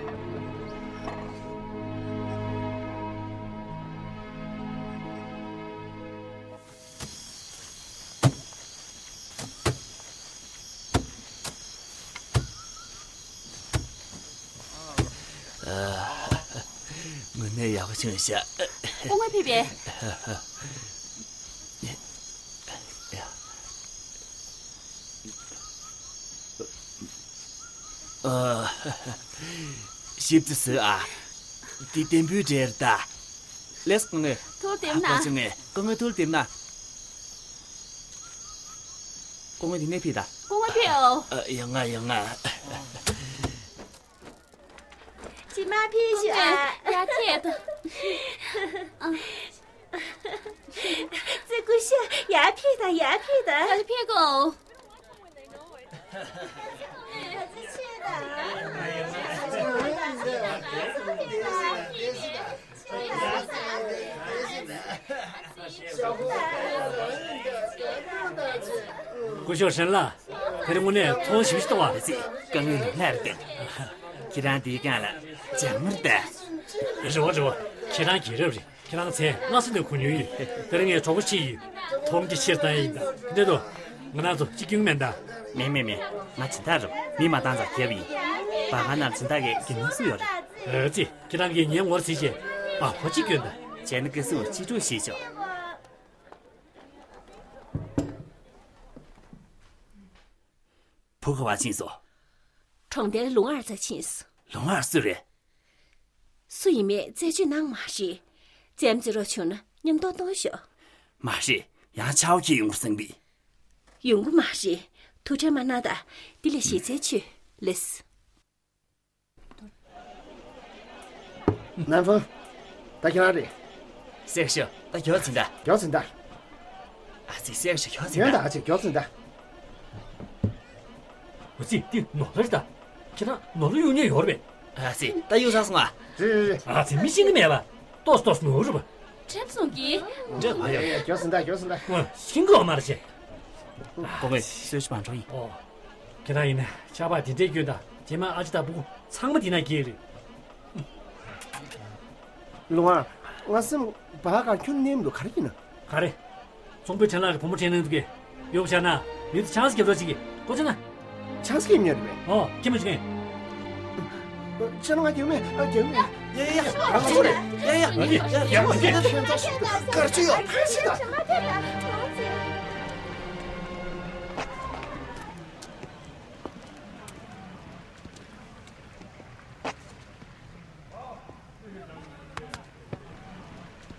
དངོས་གནས་ཡག་པོ་བྱུང་ཤག་སྐུ་ངོ་ཕེབས་པས། ཞིབ་ཏུ་གཟིགས་ཨ། འདི་ལྟད་མོའི་གྲས་རེད་ད། ལེས། སྐུ་ངོ། ཐུགས་རྗེ་གནང་། ཨ། སྐུ་ངོ་ཐུགས་རྗེ་གནང་། སྐུ་ངོ་འདི་ནས་ཕེབས་ད། སྐུ་ངོ་ཕེབས་ཨོ། ཨ། ཡོང་ང་ཡོང་ང་། རྗེས་མ་ཕེབས་ཤོག་ཨ། ཡར་ཕེབས་དང་། ཨ། ཙི་གུ་ཤ། ཡར་ཕེབས་དང་། ཡར་ཕེབས་དང་། ཡར་ཕེབས་གོ། སྐུ་ཞབས་ཧྲན་ལགས། དེ་རིང་དངོས་གནས་ཚོང་ཞིབ་ཞིག་གཏོང་བ་རེད། ཅིག་དཀའ་ངལ་ལ་རེད་དེ། ཁྱེད་རང་འདིའི་སྒང་ལ་སྦྱང་མར་ལྟ། རེད་བ་རེད་བ། ཁྱེད་རང་རྒྱལ་རབས་རེད། ཁྱེད་རང་མཚན་དངོས་སུ་ནས་གོ་མྱོང་ཡོད། དེ་རིང་ངས་གྲོགས་པོ་ཅིག་ཡོད། ཐོག་མ་གི་ཕྱིར་བཏང་ཡིན་ད། འདི་དོ། ང་རང་ཚོ་གཅིག་རྐྱང་མིན་ད། མེད་མེད་མེད། ང་སྦྱིན་བདག་རེད། མི་མ་བཏང་ཙང་རྒྱལ་བ་ཡིན། བ་ག་ན་སྦྱིན་བདག་གི་དགེ་སློང་སུ་ཡོད་རེད། ཨ་ཙི། ཁྱེད་རང་གིས་ངའི་ངོ་ཚ་བྱས། ཨ་ཧོ་གཅིག་སྐྱོན་ད། བྱས་ན་སྐུ་གཟུགས་གཅེས་ཕྲུག་ཞིག་ཆོག་བུ་ག་བ་ཕྱིན་སོང་། གྲོང་རྡལ་ལུང་ཨར་རྩ་ཕྱིན་སོང་། ལུང་ཨར་སུ་རེད། སུ་ཡིན་མེད་རྩད་གཅོད་གནང་མ་རེད། རྩེད་མོ་རྩེ་རོགས་བྱུང་ན་མཉམ་དུ་གཏོང་ཤོག་མ་རེད། ཡང་ཆའོ་ཁྱེད་ཡོང་བསམ་པས། ཡོང་གི་མ་རེད། ཐུགས་ཁྲལ་མ་གནང་ད། འདི་ལ་ཞེ་ཚན་ཆུ་ལེས། ནན་ཧྥང་། ད་ཁྱེད་རང་རེད། སྲས་སྐུ་ཞབས། ད་མགྱོགས་ཙམ་ད། མགྱོགས་ཙམ་ད། ཨ་ཙི། སྲས་སྐུ་ཞབས། མགྱོགས་ཙམ་ཡོད་ད། ད་ཨ་ཅེ། མགྱོགས་ཙམ་ད། འོ་ཙི། འདི་ནོར་ལ་རེད་ད། ཁྱེད་རང་ནོར་ལ་གཡུག་མྱོང་ཡོད་རེད་པས། ཨ་ཙི། ད་གཡུག་ཚར་སོང་ཨ། རེད་རེད་རེད། ཨ་ཙི། མི་ཤེས་ཀྱི་མེད་པ། ཏོག་ཙམ་ཏོག་ཙམ་ནོར་རེད་པ། དྲན་སོང་གི། འདྲ་བ་ཡ། མགྱོགས་ཙམ་ད། མགྱོགས་ཙམ་ད། ཨ། ཤེས་ཀྱི་ཡོད་མ་རེད་ཅེ། ཨ། སྐུ་ངོ་གསོལ་ཇ་མ་འགྲོ་ཡིན། ཨོ། ཁྱེད་རང་ཡིན་ན་ཆར་པ་དེ་འདྲའི་སྐྱོན་དང་རྗེས་མ་ཨ་ཅེ་དང་ཕྲུ་གུ་ཚང་མ་དེ་ན་སྐྱེས་རེད། ལུང་ཨར། ང་སེམས་བག་ག་ཁྱོན་ནས་མི་འདུག་ག་རེ་ཡིན་ན། ག་རེ། ཚོང་དཔོན་ཁྲེན་ལགས་ཀྱི་བུ་མོ་ཁྲེན་ལེན་འདུག་གས། ཡོག་བྱས་ན་མི་ཚོ་ཆང་ས་རྒྱབ་རོགས་བྱེད་ཀྱི། གོ་ཆ་ན། ཆང་ས་རྒྱབ་ཉོས་རེད་པས། ཨོ། ཁྱེད་མ་བྱུང་ངས། ཁྱེད་ང་རྒྱབ་མེད། ཨ། རྒྱབ་མེད། ཡ་ཡ་ཡ། རང་ཚོ་རེད། ཡ་ཡ་ཡ་ཡ། ཁྱེད་ཚོ་གར་ཅི་ཡོད། ཕར་ཕྱིན་ད།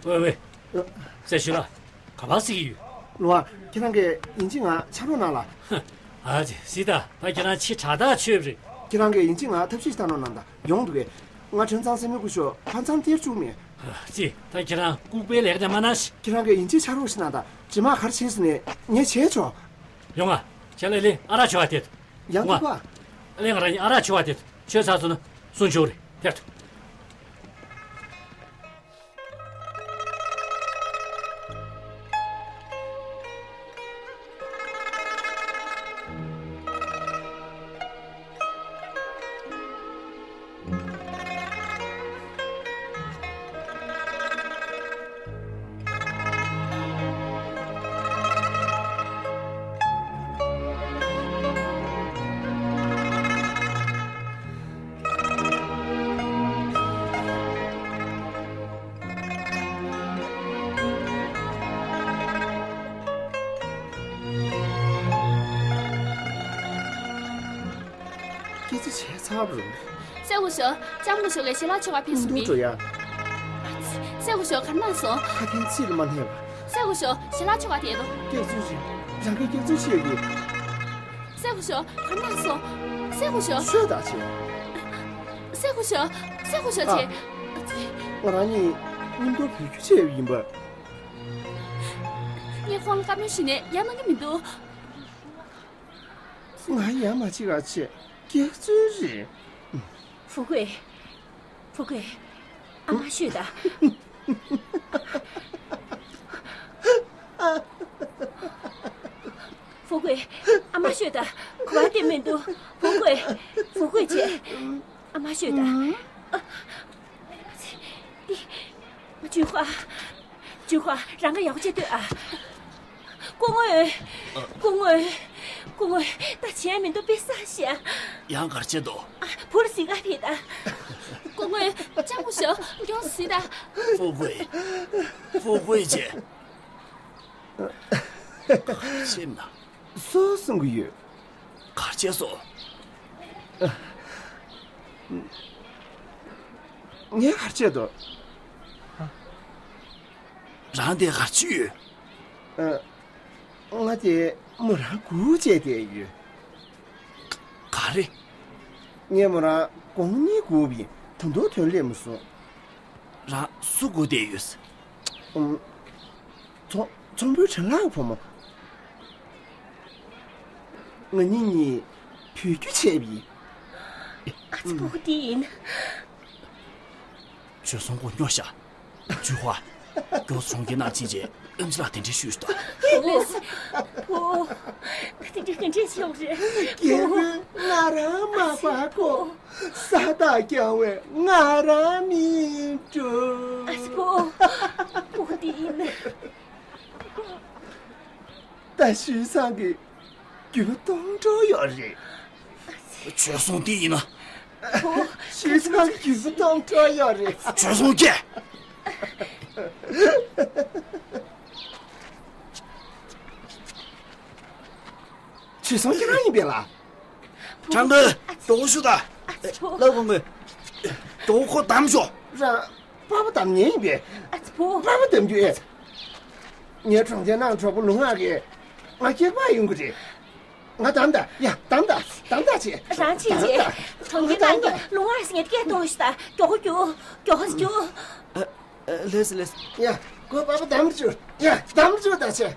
ཝེ་ཝེ། སྲས་སྐུ་ཞབས་ལགས། ག་པར་ཟེར་གྱི་ཡོད། ལུང་ཨར། ཁྱེད་རང་གིས་ཡིན་གཅིག་ང་ཕྱག་རོགས་གནང་ལ། ཨ་ཙི། སྲིད་ད། ད་ཁྱེད་རང་ཕྱི་དྲགས་ཐག་ཆོད་པ་རེད། ཁྱེད་རང་གིས་ཡིན་གཅིག་ང་ཐབས་ཤེས་ཤིག་བཏང་རོགས་གནང་ད། ཡོང་འདུག་གས། ང་ཁྲོན་ཚང་སྲས་མོའི་སྐུ་ཞབས་ཕ་མཚམས་སྟེར་བཅུག་མེད། ཨ་ཙི། ད་ཁྱེད་རང་ལྐུགས་པའི་ལས་ཀ་དེ་མ་གནང་ཞིག་ཁྱེད་རང་གིས་ཡིན་གཅིག་ཕྱག་རོགས་ཤིག་གནང་ད། རྗེས་མ་ག་རེ་བྱེད་ཟེར་ནས་ངས་བྱས་ཆོག་ཡོང་ང་། ཁྱེད་ལ་ལེ་ཨ་རག་མཆོད་པ་སྟེར། ཡང་ཐུག་པ། ཨ་ལེ། ང་རང་ཡིན། ཨ་རག་མཆོད་པ་སྟེར། མཆོད་ཚར་སོང་ན་གསུང་ཆོག་རེད། སྟེར་ཐུབ། སྐད་ཆ་བྱས་ཚར་བ་རེད། སྲས་སྐུ་ཞབས། ལྕམ་སྐུ་ཞབས་ཀྱིས་ཞལ་ལག་མཆོད་པ་ཕུལ་སོང་གི། འགྲོ་ཡ། སྲས་སྐུ་ཞབས་ག་རེ་གནང་སོང་། ཁ་འཐེན་ཚིག་ལ་མ་བསྣན་པ། སྲས་སྐུ་ཞབས་ཞལ་ལག་མཆོད་པ་དེ་དང་། སྐྱག་རྫུན་རེད། རང་གིས་སྐྱག་རྫུན་བཤད་ཀྱི། སྲས་སྐུ་ཞབས་ག་རེ་གནང་སོང་། སྲས་སྐུ་ཞབས། ཤོད་ད་ཅིག་སྲས་སྐུ་ཞབས། སྲས་སྐུ་ཞབས་ཨ། ཅེ། ང་རང་གཉིས་མཉམ་དུ་བོད་བསྒྱུར་བྱས་པ་ཡིན་པ། ངས་ཁོང་ལ་བཀའ་མོལ་ཞུས་ནས་ཡ་གནང་གི་མི་འདུག་ང་ཡ་མ་བྱེད་ག་བྱེད། སྐྱག་རྫུན་རེད། ཧྥུ་ཀུའེ། ཧྥུ་ཀུའེ། ཨ་མ་ཤོད་ད། ཧྥུ་ཀུའེ། ཨ་མ་ཤོད་ད། གོ་བ་དེ་མི་འདུག་ཧྥུ་ཀུའེ། ཧྥུ་ཀུའེ་བྱས། ཨ་མ་ཤོད་ད། ཨ་ཙི། འདི། ཇུན་ཧྭ། ཇུན་ཧྭ། རང་ང་ཡག་པོ་བྱེད་སྡོད་ཨ། སྐུ་ངོ། སྐུ་ངོ། སྐུ་ངོ། ད་བྱས་མི་འདུག་དཔེ་བསགས་ཤག་ཡང་ག་རེ་བྱས་འདུག་ཨ། བུ་རུ་གཟིགས་ག་ཕེབས་ད། སྐུ་ངོ། ལྕམ་སྐུ་ཞབས་མགྱོགས་གཟིགས་ད། ཧྥུ་ཀུའེ། ཧྥུ་ཀུའེ་བྱས། ག་རེ་བྱས་ན། སུ་གསུང་གི་ཡོད། ག་རེ་བྱས་སོང་། ངས་ག་རེ་བྱས་འདུག་རང་དེ་ག་རེ་བྱས་ཡོད། ང་དེ་མོ་རང་སྒུག་བྱས་བསྡད་ཡོད། ག་རེ། ངས་མོ་རང་དགོང་མོ་གཉིད་སྒུག་པ་ཡིན། ད་དུང་ཐོན་སླེབས་མ་སོང་། རང་སུ་སྒུག་བསྡད་ཡོད། ཨུམ། ཚོང་། ཚོང་དཔོན་ཁྲེན་ལགས་ཀྱི་བུ་མོ། ང་གཉིས་གཉིས་བོད་བསྒྱུར་བྱས་པ་ཡིན། ཨ་ཙི། ཕྲུ་གུ་འདི་ཡིན། བྱོལ་སོང་། ཁོ་སྨྱོ་ཤག་ཇུས་ཧྭ། མགྱོགས་སོང་གི་ནང་ཕྱིན་རྗེས་ཨེམ་ཆི་ལགས་དེ་འདྲའི་ཤོད་ཤོག་དང་། ལེས། ཕུ། ང་དེ་འདྲའི་ག་འདྲས་བྱེད་ཡོང་རེད། རྒྱལ་པོས་ང་རང་མ་པ་ཁོ། ས་བདག་རྐྱང་བས་ང་རང་མི་འགྲོ། ཨ་ཙི། ཕུ། ཕྲུ་གུ་འདི་ཡིན། ད་ཞུས་ཚང་གི་རྒྱུ་སྟོང་འགྲོ་ཡོད་རེད། བྱོལ་སོང་དེ་ཡིན་ན། ཞུས་ཚང་གི་རྒྱུ་སྟོང་འགྲོ་ཡོད་རེད། བྱོལ་སོང་ཀྱེ། བྱོལ་སོང་ཁྱེད་རང་ཡིན་པས་ལ། ཁྲང་ཀོན། མགྱོགས་པོ་ཞུ་དང་། ལགས་སྐུ་ངོ། མགྱོགས་པོ་ཁོ་བདམས་ཤོག་རང་པ་ཕ་བདམས་ཉན་ཡིན་པས། ཨ་ཙི། ཕུ། པ་ཕ་བདམས་རྒྱུ་ཨེ། ངའི་གྲོང་ཁྱེར་ནང་གྲོགས་པོ་ལུང་ཨ་གིས་ང་སྐྱེལ་པར་ཡོང་གི་རེད། ང་བདམས་དང་། ཡ། བདམས་དང་། བདམས་དང་བྱེད། རང་ཕྱིན་རྗེས་གྲོང་ཁྱེར་ནང་གི་ལུང་ཨ་ཟེར་མཁན་སྐད་གཏོང་ཞིག་དང་། མགྱོགས་པོ་རྒྱུགས། མགྱོགས་པོ་རྒྱུགས། ཨ། ཨ། ལེས་ལེས། ཡ། ཁོ་པ་ཕ་བདམས་བཅུག་ཡ། བདམས་བཅུག་ད་བྱེད།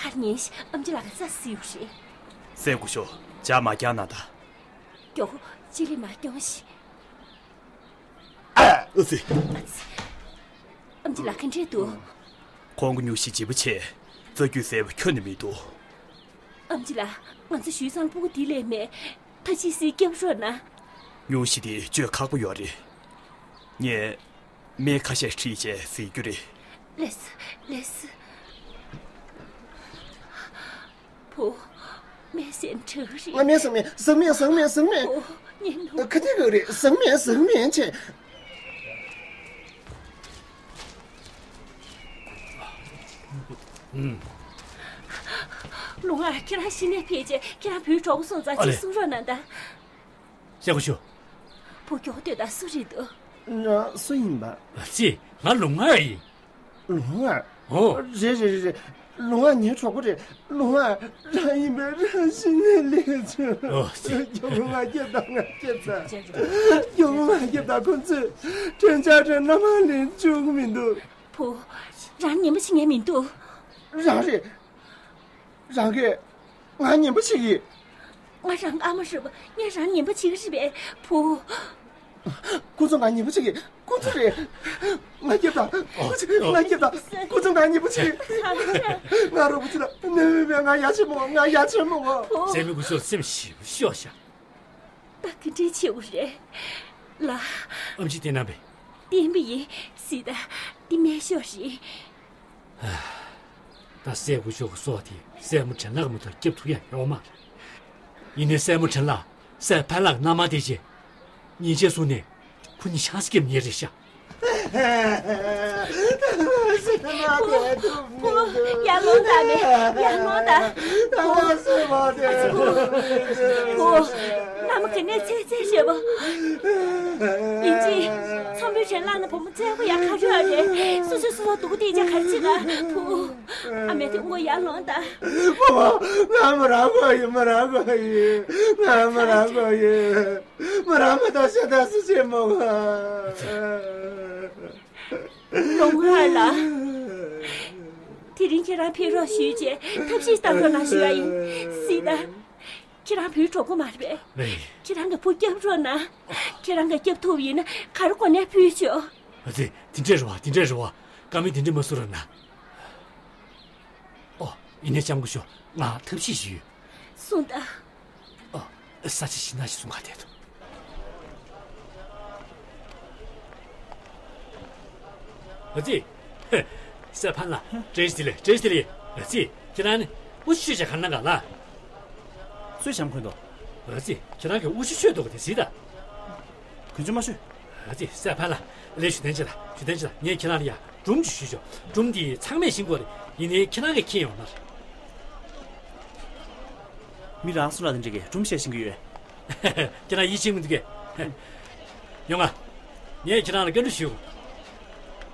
ཁར་ཉན་ཞིག་ཨམ་ཆི་ལགས་ཀྱི་ས་ཟིག་ཡོད་རེད། སྲས་སྐུ་ཞབས། ཇ་མ་རྒྱག་ན་ད། མགྱོགས་པོ་ཅི་ལི་མ་སྐྱོང་ཞིག་ཨ་ཙི། ཨམ་ཆི་ལགས་ག་འདྲས་འདུག་ཁོང་གི་སྨྱོ་ཤི་ལྗིད་པོ་ཆེ། རྩ་རྒྱུས་གསལ་པོ་ཁྱོན་ནས་མི་འདུག་ཨམ་ཆི་ལགས། ང་ཚོ་ཞུས་ཚང་ཕྲུ་གུ་འདི་ལས་མེད། ད་ཅི་སྲིད་སྐྱབས་རོགས་གནང་། སྨྱོ་ཤི་དེ་བཅོས་ཁག་པོ་ཡོད་རེད། ངས་སྨན་ཁ་ཤས་ཁྲིད་བྱས་བཟོ་རྒྱུ་རེད། ལེས། ལེས། ཕུ། སྨན་ཟས་དྲག་རེད། ང་སྨན་ཟ་མེད། ཟ་མེད། ཟ་མེད། ཟ་མེད། ཕུ། ཉན་ནོ། ཁ་ཐིག་ག་རེད། ཟ་མེད། ཟ་མེད་བྱས། ལུང་ཨ། ཁྱེད་རང་གཞི་ནས་ཕེབས་རྗེས་ཁྱེད་རང་བུའི་གྲོགས་པོ་སོང་ཙང་ཅིག་གསུང་རོགས་གནང་དང་། སྲས་སྐུ་ཞབས། བུ་མགྱོགས་སྡོད་དང་། སུ་རེད་འདུག་ང་སུ་ཡིན་པ། ཨ་ཙི། ང་ལུང་ཨ་ཡིན། ལུང་ཨ། ཨོ། རེད་རེད་རེད་རེད། ལུང་ཨ་ངའི་གྲོགས་པོ་རེད། ལུང་ཨ་རང་ཡིན་པས་རང་གཞི་ནས་སླེབས་བྱུང་། ཨོ་ཙི། མགྱོགས་པོ་ང་སྐྱེལ་དང་། ང་སྐྱེལ་དང་། མགྱོགས་པོ་ང་སྐྱེལ་དང་། ཁོ་ཚོས་དྲན་འཆར་དྲན་མནའ་མ་ལེན་བཅུག་གི་མི་འདུག་ཕུ། རང་ཉན་པོ་བྱེད་མཁན་མི་འདུག་རང་རེད། རང་གིས་ང་ཉན་པོ་བྱེད་ཀྱི། ང་རང་ཨ་མ་རེད་པ། ངས་རང་ཉན་པོ་བྱེད་ཀྱི་རེད་པས། ཕུ། ཁོ་ཚོ་ང་ཉན་པོ་བྱེད་ཀྱི། ཁོ་ཚོ་རེད། ང་སྐྱེལ་དང་། ཁོ་ཚོ་ང་སྐྱེལ་དང་། ཁོ་ཚོ་ང་ཉན་པོ་བྱེད་ཀྱི། ང་རོགས་པོ་བྱེད་དང་། ནད་མེད་པས། ང་ཡ་ཆེན་མོ། ང་ཡ་ཆེན་མོ། ཕུ། སྲས་མོ་སྐུ་ཞབས་སེམས་ཞིབ་ཤོག་ཤག་ད་ག་འདྲས་བྱེད་དགོས་རེད་ལགས། ཨམ་ཆི་བསྟན་གནང་པས། བསྟན་པ་ཡིན། སྲིད་ད། འདི་སྨན་ཤོག་རེད། ད་སྲས་སྐུ་ཞབས་ཀྱི་སྲོག་དེ་སྲས་མོ་དྲན་ལགས་མ་གཏོགས་སྐྱབས་ཐུབ་ཡ་ཡོད་མ་རེད། ཡིན་ནའི་སྲས་མོ་དྲན་ལགས་སྲས་ཕན་ལགས་མནའ་མ་དེ་བྱས། ཉིན་བྱས་སོང་ནས་ཁོ་གཉིས་ཆང་ས་སྐྱེལ་ཉེ་རེད་ཤག་ཕུ། ཡར་ལོངས་དང་། མེ། ཡར་ལོངས་དང་། ཕུ། ཕུ། མནའ་མ་ག་ནས་ཚད་ཚད་བྱེད་པ། ཡིན་གཅིག་ཚོང་དཔོན་དྲན་ལགས་ནས་བུ་མོ་བཙལ་དགོས་ཡ་ག་རེ་ཡོད་རེད། སོ་སོའི་སོ་སོ་སྡུག་དེ་ཅག་ག་རེ་བྱེད་ག་ཕུ། ཨ་མའི་དེ་ངོ་ཡར་ལོངས་དང་། ཕུ་བོ། ང་མི་རག་གོ་ཡིན། མི་རག་གོ་ཡིན། ང་མི་རག་གོ་ཡིན། མི་རག་མ་གཏོགས་ཤ་སྟག་སུ་བྱེད་མོ་ག་ལུང་ཨ་ལགས། དེ་རིང་ཁྱེད་རང་ཕེབས་རོགས་ཞུས་རྗེས་ཐབས་ཤེས་གཏང་རོགས་གནང་ཞུ་ཡ་ཡིན། སྲིད་ད། ཁྱེད་རང་བུའི་གྲོགས་པོ་མ་རེད་པས། རེད། ཁྱེད་རང་གི་བུ་སྐྱབས་རོགས་གནང་། ཁྱེད་རང་གིས་སྐྱབས་ཐུབ་ཡིན་ན་ག་རེ་དགོས་ནའི་ཕུལ་ཆོག་ཨ་ཙི། དེ་འདྲས་རེད་པ། དེ་འདྲས་རེད་པ། བཀའ་མོལ་དེ་འདྲས་མ་གསུང་རོགས་གནང་། ཨོ། ཡིན་ནའི་ལྕམ་སྐུ་ཞབས། ང་ཐབས་ཤེས་ཞིག་ཡོད། གསུངས་དང་། ཨོ། ས་ཆ་ཞིག་ན་ཞིག་གསུང་ག་བསྡད་འདུག་ཨ་ཙི། ཧེ། སྲས་ཕན་ལགས། བཀྲ་ཤིས་བདེ་ལེགས། བཀྲ་ཤིས་བདེ་ལེགས། ཨ་ཙི། ཁྱེད་རང་ནི་དབུ་ཞྭ་ཆོད་བྱས་ག་རེ་གནང་ག་ལགས། སུས་ཞྭ་མོ་གོན་འདུག་ཨ་ཙི། ཁྱེད་རང་གིས་དབུ་ཞྭ་ཆོད་འདུག་ག་དེ་གཟིགས་དང་། གོན་ཆོག་མ་ཆོད། ཨ་ཙི། སྲས་ཕན་ལགས། ལན་ཞུ་དན་ཅི་ལ། ཞུ་དན་ཅི་ལ། ངས་ཁྱེད་རང་ལ་ཡ་སྒྲུང་ཅིག་ཞུས་ཆོག་སྒྲུང་འདི་ཚང་མས་ཤེས་ཀྱི་ཡོད་རེད། ཡིན་ནའི་ཁྱེད་རང་གིས་མཁྱེན་ཡོད་མ་རེད། མི་རང་སུ་ལ་དེ་འདྲ་གི་སྒྲུང་བཤད་ཤེས་ཀྱི་ཡོད། ཁྱེད་རང་ཡིད་ཆེས་མི་འདུག་གས། ཡོང་ང་། ངས་ཁྱེད་རང་ལ་བཀའ་འདྲི་ཞུ།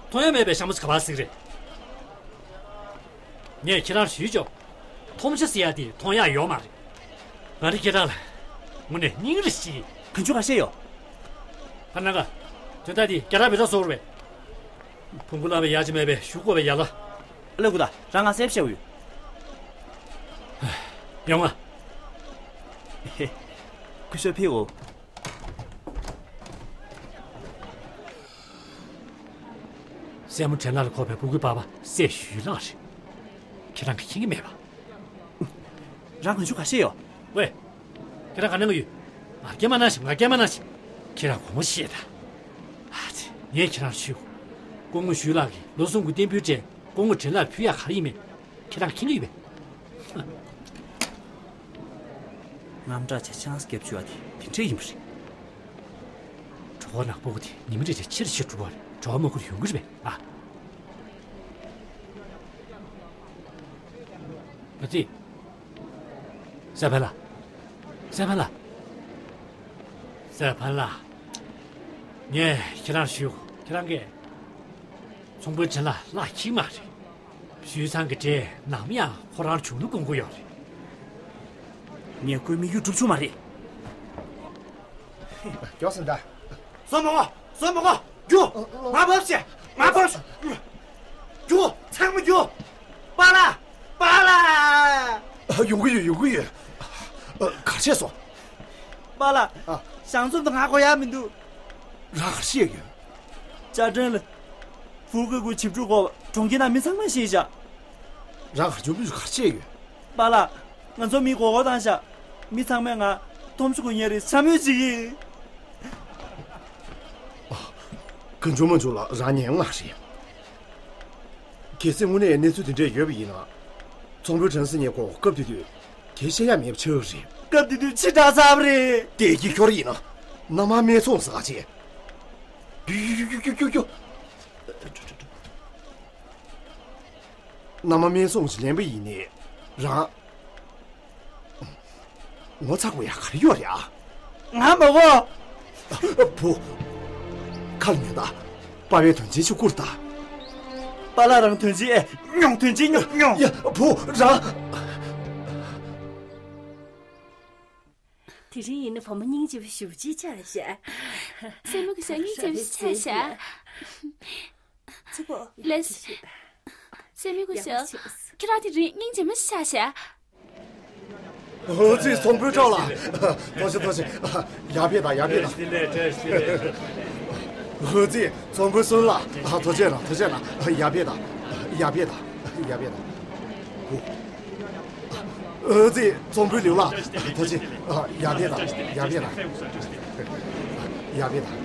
མཐོང་ཡ་མེད་པའི་ཞྭ་མོ་ཚོ་ག་པར་གཟིགས་རེད། ངས་ཁྱེད་རང་ལ་ཞུས་ཆོག་མཐོང་ཤྭ་ཟེར་ཡ་དེ་མཐོང་ཡ་ཡོད་མ་རེད། ང་ནི་ཁྱེད་རང་ལ་དངོས་གནས་སྙིང་རེ་ཞེད། གང་བྱུང་ག་བཤད་ཡོད། ཕར་ན་ག་དོན་དག་དེ་རྒྱ་ར་བི་ར་བཟོ་བར་བས། ཕུང་པོ་བླ་མའི་ཡ་ཅི་མེད་པའི་ཞུ་དགོས་པའི་ཡ་ལ། ཨ་ལས་ཁུ་ད་རང་ང་སེམས་ཤེས་ཡོད། ཡོང་ང་། སྐུ་ཞབས་ཕེབས་འོ། སྲས་མོ་དྲན་ལགས་ལ་ཁོག་པའི་སྤུ་གུའི་པ་ཕ་སྲས་ཞུས་ལགས་རེད། ཁྱེད་རང་གིས་མཁྱེན་གྱི་མེད་པ། རང་གོན་ཆུང་ག་ཤེད་ཡོད། ཝེ། ཁྱེད་རང་ག་ནང་གི་ཡོད། ང་སྐད་མ་གནང་ཞིག་ང་སྐད་མ་གནང་ཞིག་ཁྱེད་རང་དགོངས་པ་བཞེས་དང་། ཨ་ཙི། ངས་ཁྱེད་རང་ཞུ། སྐུ་ངོ་ཞུས་ལགས་ཀྱིས་ལོ་གསུམ་གྱི་རྟེན་འབུལ་སྤྲད། སྐུ་ངོ་དྲན་ལགས་ཕུལ་ཡག་ག་རེ་ཡིན་མེད། ཁྱེད་རང་མཁྱེན་གྱི་ཡོད་པས། དངངས་སྐྲག་བྱས་ཆང་ས་བརྒྱབ་བཅུག་ཡ་དེ་དེ་འདྲས་ཡིན་པ་རེད། གྲོད་ཁོག་ནང་སྤུ་གུ་དེ་ཉི་མ་རེ་རེ་ཆེ་རུ་ཆེ་རུ་འགྲོ་བ་རེད། གྲོད་ཁོག་མ་ཁུར་ཡོང་གི་རེད་པས་ཨ། ཨ་ཙི། སྲས་ཕན་ལགས། སྲས་ཕན་ལགས། སྲས་ཕན་ལགས། ངས་ཁྱེད་རང་ཞུ། ཁྱེད་རང་གིས་ཚོང་དཔོན་དྲིན་ལ་ལག་འཁྱེར་མ་རེད། ཞུས་ཚང་གི་གྲས་ནམ་ཡང་ཁོ་རང་བྱུང་ན་དགོངས་ཀྱི་ཡོད་རེད། ངས་ཁོའི་དམིགས་ཡུལ་འགྲུབ་བྱུང་མ་རེད། མགྱོགས་སེ་འདའ། སོ་མ་གོ་སོ་མ་གོ་རྒྱུག་མ་བབས་ཤིག་མ་བབས་ཤིག་རྒྱུག་ཚང་མ་རྒྱུག་པཱ་ལགས། པཱ་ལགས། ཡོང་གི་ཡོད། ཡོང་གི་ཡོད། ག་རེ་བྱས་སོང་། པཱ་ལགས། ཨ། ཞང་ཚོམ་དང་ང་གོ་ཡ་མི་འདུག་རང་ག་རེ་བཤད་ཡོད། ཅ་ཀྲེན་ལ། ཧྥུ་ཀུའི་ཁུལ་ཞིབ་འཇུག་སྐོར་གྲོང་ཁྱེར་ནང་མི་ཚང་མས་ཤེས་བཞག་རང་ག་ཅུང་མི་ག་རེ་བཤད་ཡོད། པཱ་ལགས། ང་ཚོ་མི་མགོ་སྐོར་བཏང་བཞག་མི་ཚང་མས་ང་ཐོམ་ཆུ་གོ་ཉེ་རེ་འཚམས་འོས་ཅིག་ཡིན། གང་བྱུང་མང་བྱུང་ལ་རང་ཉན་ང་རེད། གལ་སྲིད་དངོས་གནས་གནས་ཚུལ་དེ་འདྲས་ཡོད་པ་ཡིན་ན། ཚོང་དཔོན་ཁྲང་སི་ཉེ་ཁོ་སྐབས་དེ་དུས་དེ་བཤད་ཡ་མེད་པ་ཆགས་རེད། སྐབས་དེ་དུས་ཕྱི་དྲགས་ཚར་བ་རེད། དེ་གི་ཁྱོར་ཡིན་ན། མནའ་མ་སྨད་འཚོང་ཟ་ཆེ། རྒྱུ་རྒྱུ་རྒྱུ་རྒྱུ་རྒྱུ་རྒྱུ། མནའ་མ་སྨད་འཚོང་ཞིག་ལེན་པ་ཡིན་ནའི་རང་། ངོ་ཚ་དགོས་ཡ་ག་རེ་ཡོད་རེད་ཨ། ང་མ་གོ་བུ། ཁ་ལ་ཉོན་ད། པ་ཕའི་དོན་ཆེན་ཞིག་བསྐུར་ད། པཱ་ལགས་རང་དོན་ཆེན་ཨེ་མྱོང་དོན་ཆེན་མྱོང་མྱོང་། ཡ་བུ་རང་། དེ་རིང་ཡིན་ན་བུ་མོ་སྙིང་རྗེ་པོ་ཞེ་པོ་ཅིག་ཆགས་ཤག་སྲས་མོ་གི་ཞག་སྙིང་རྗེ་པོ་ཞིག་ཆགས་ཤག་ཙི་པོ། ལེས། སྲས་མོ་གི་ཞག་ཁྱེད་རང་དེ་རིང་སྙིང་རྗེ་མོ་ཞིག་ཆགས་ཤག་འོ་ཙི་ཚོང་དཔོན་ཁྲང་ལགས། ཐུགས་རྗེ་ཆེ་ཐུགས་རྗེ་ཆེ། ཡར་ཕེབས་དང་ཡར་ཕེབས་དང་། འོ་ཙི་ཚོང་དཔོན་སུན་ལགས། ཐུགས་རྗེ་གནང་ཐུགས་རྗེ་གནང་། ཡར་ཕེབས་དང་། ཡར་ཕེབས་དང་། ཡར་ཕེབས་དང་། འོ་ཙི་ཚོང་དཔོན་ལིའུ་ལགས། ཐུགས་རྗེ་ཆེ། ཡར་ཕེབས་དང་། ཡར་ཕེབས་དང་། ཡར་ཕེབས་དང་།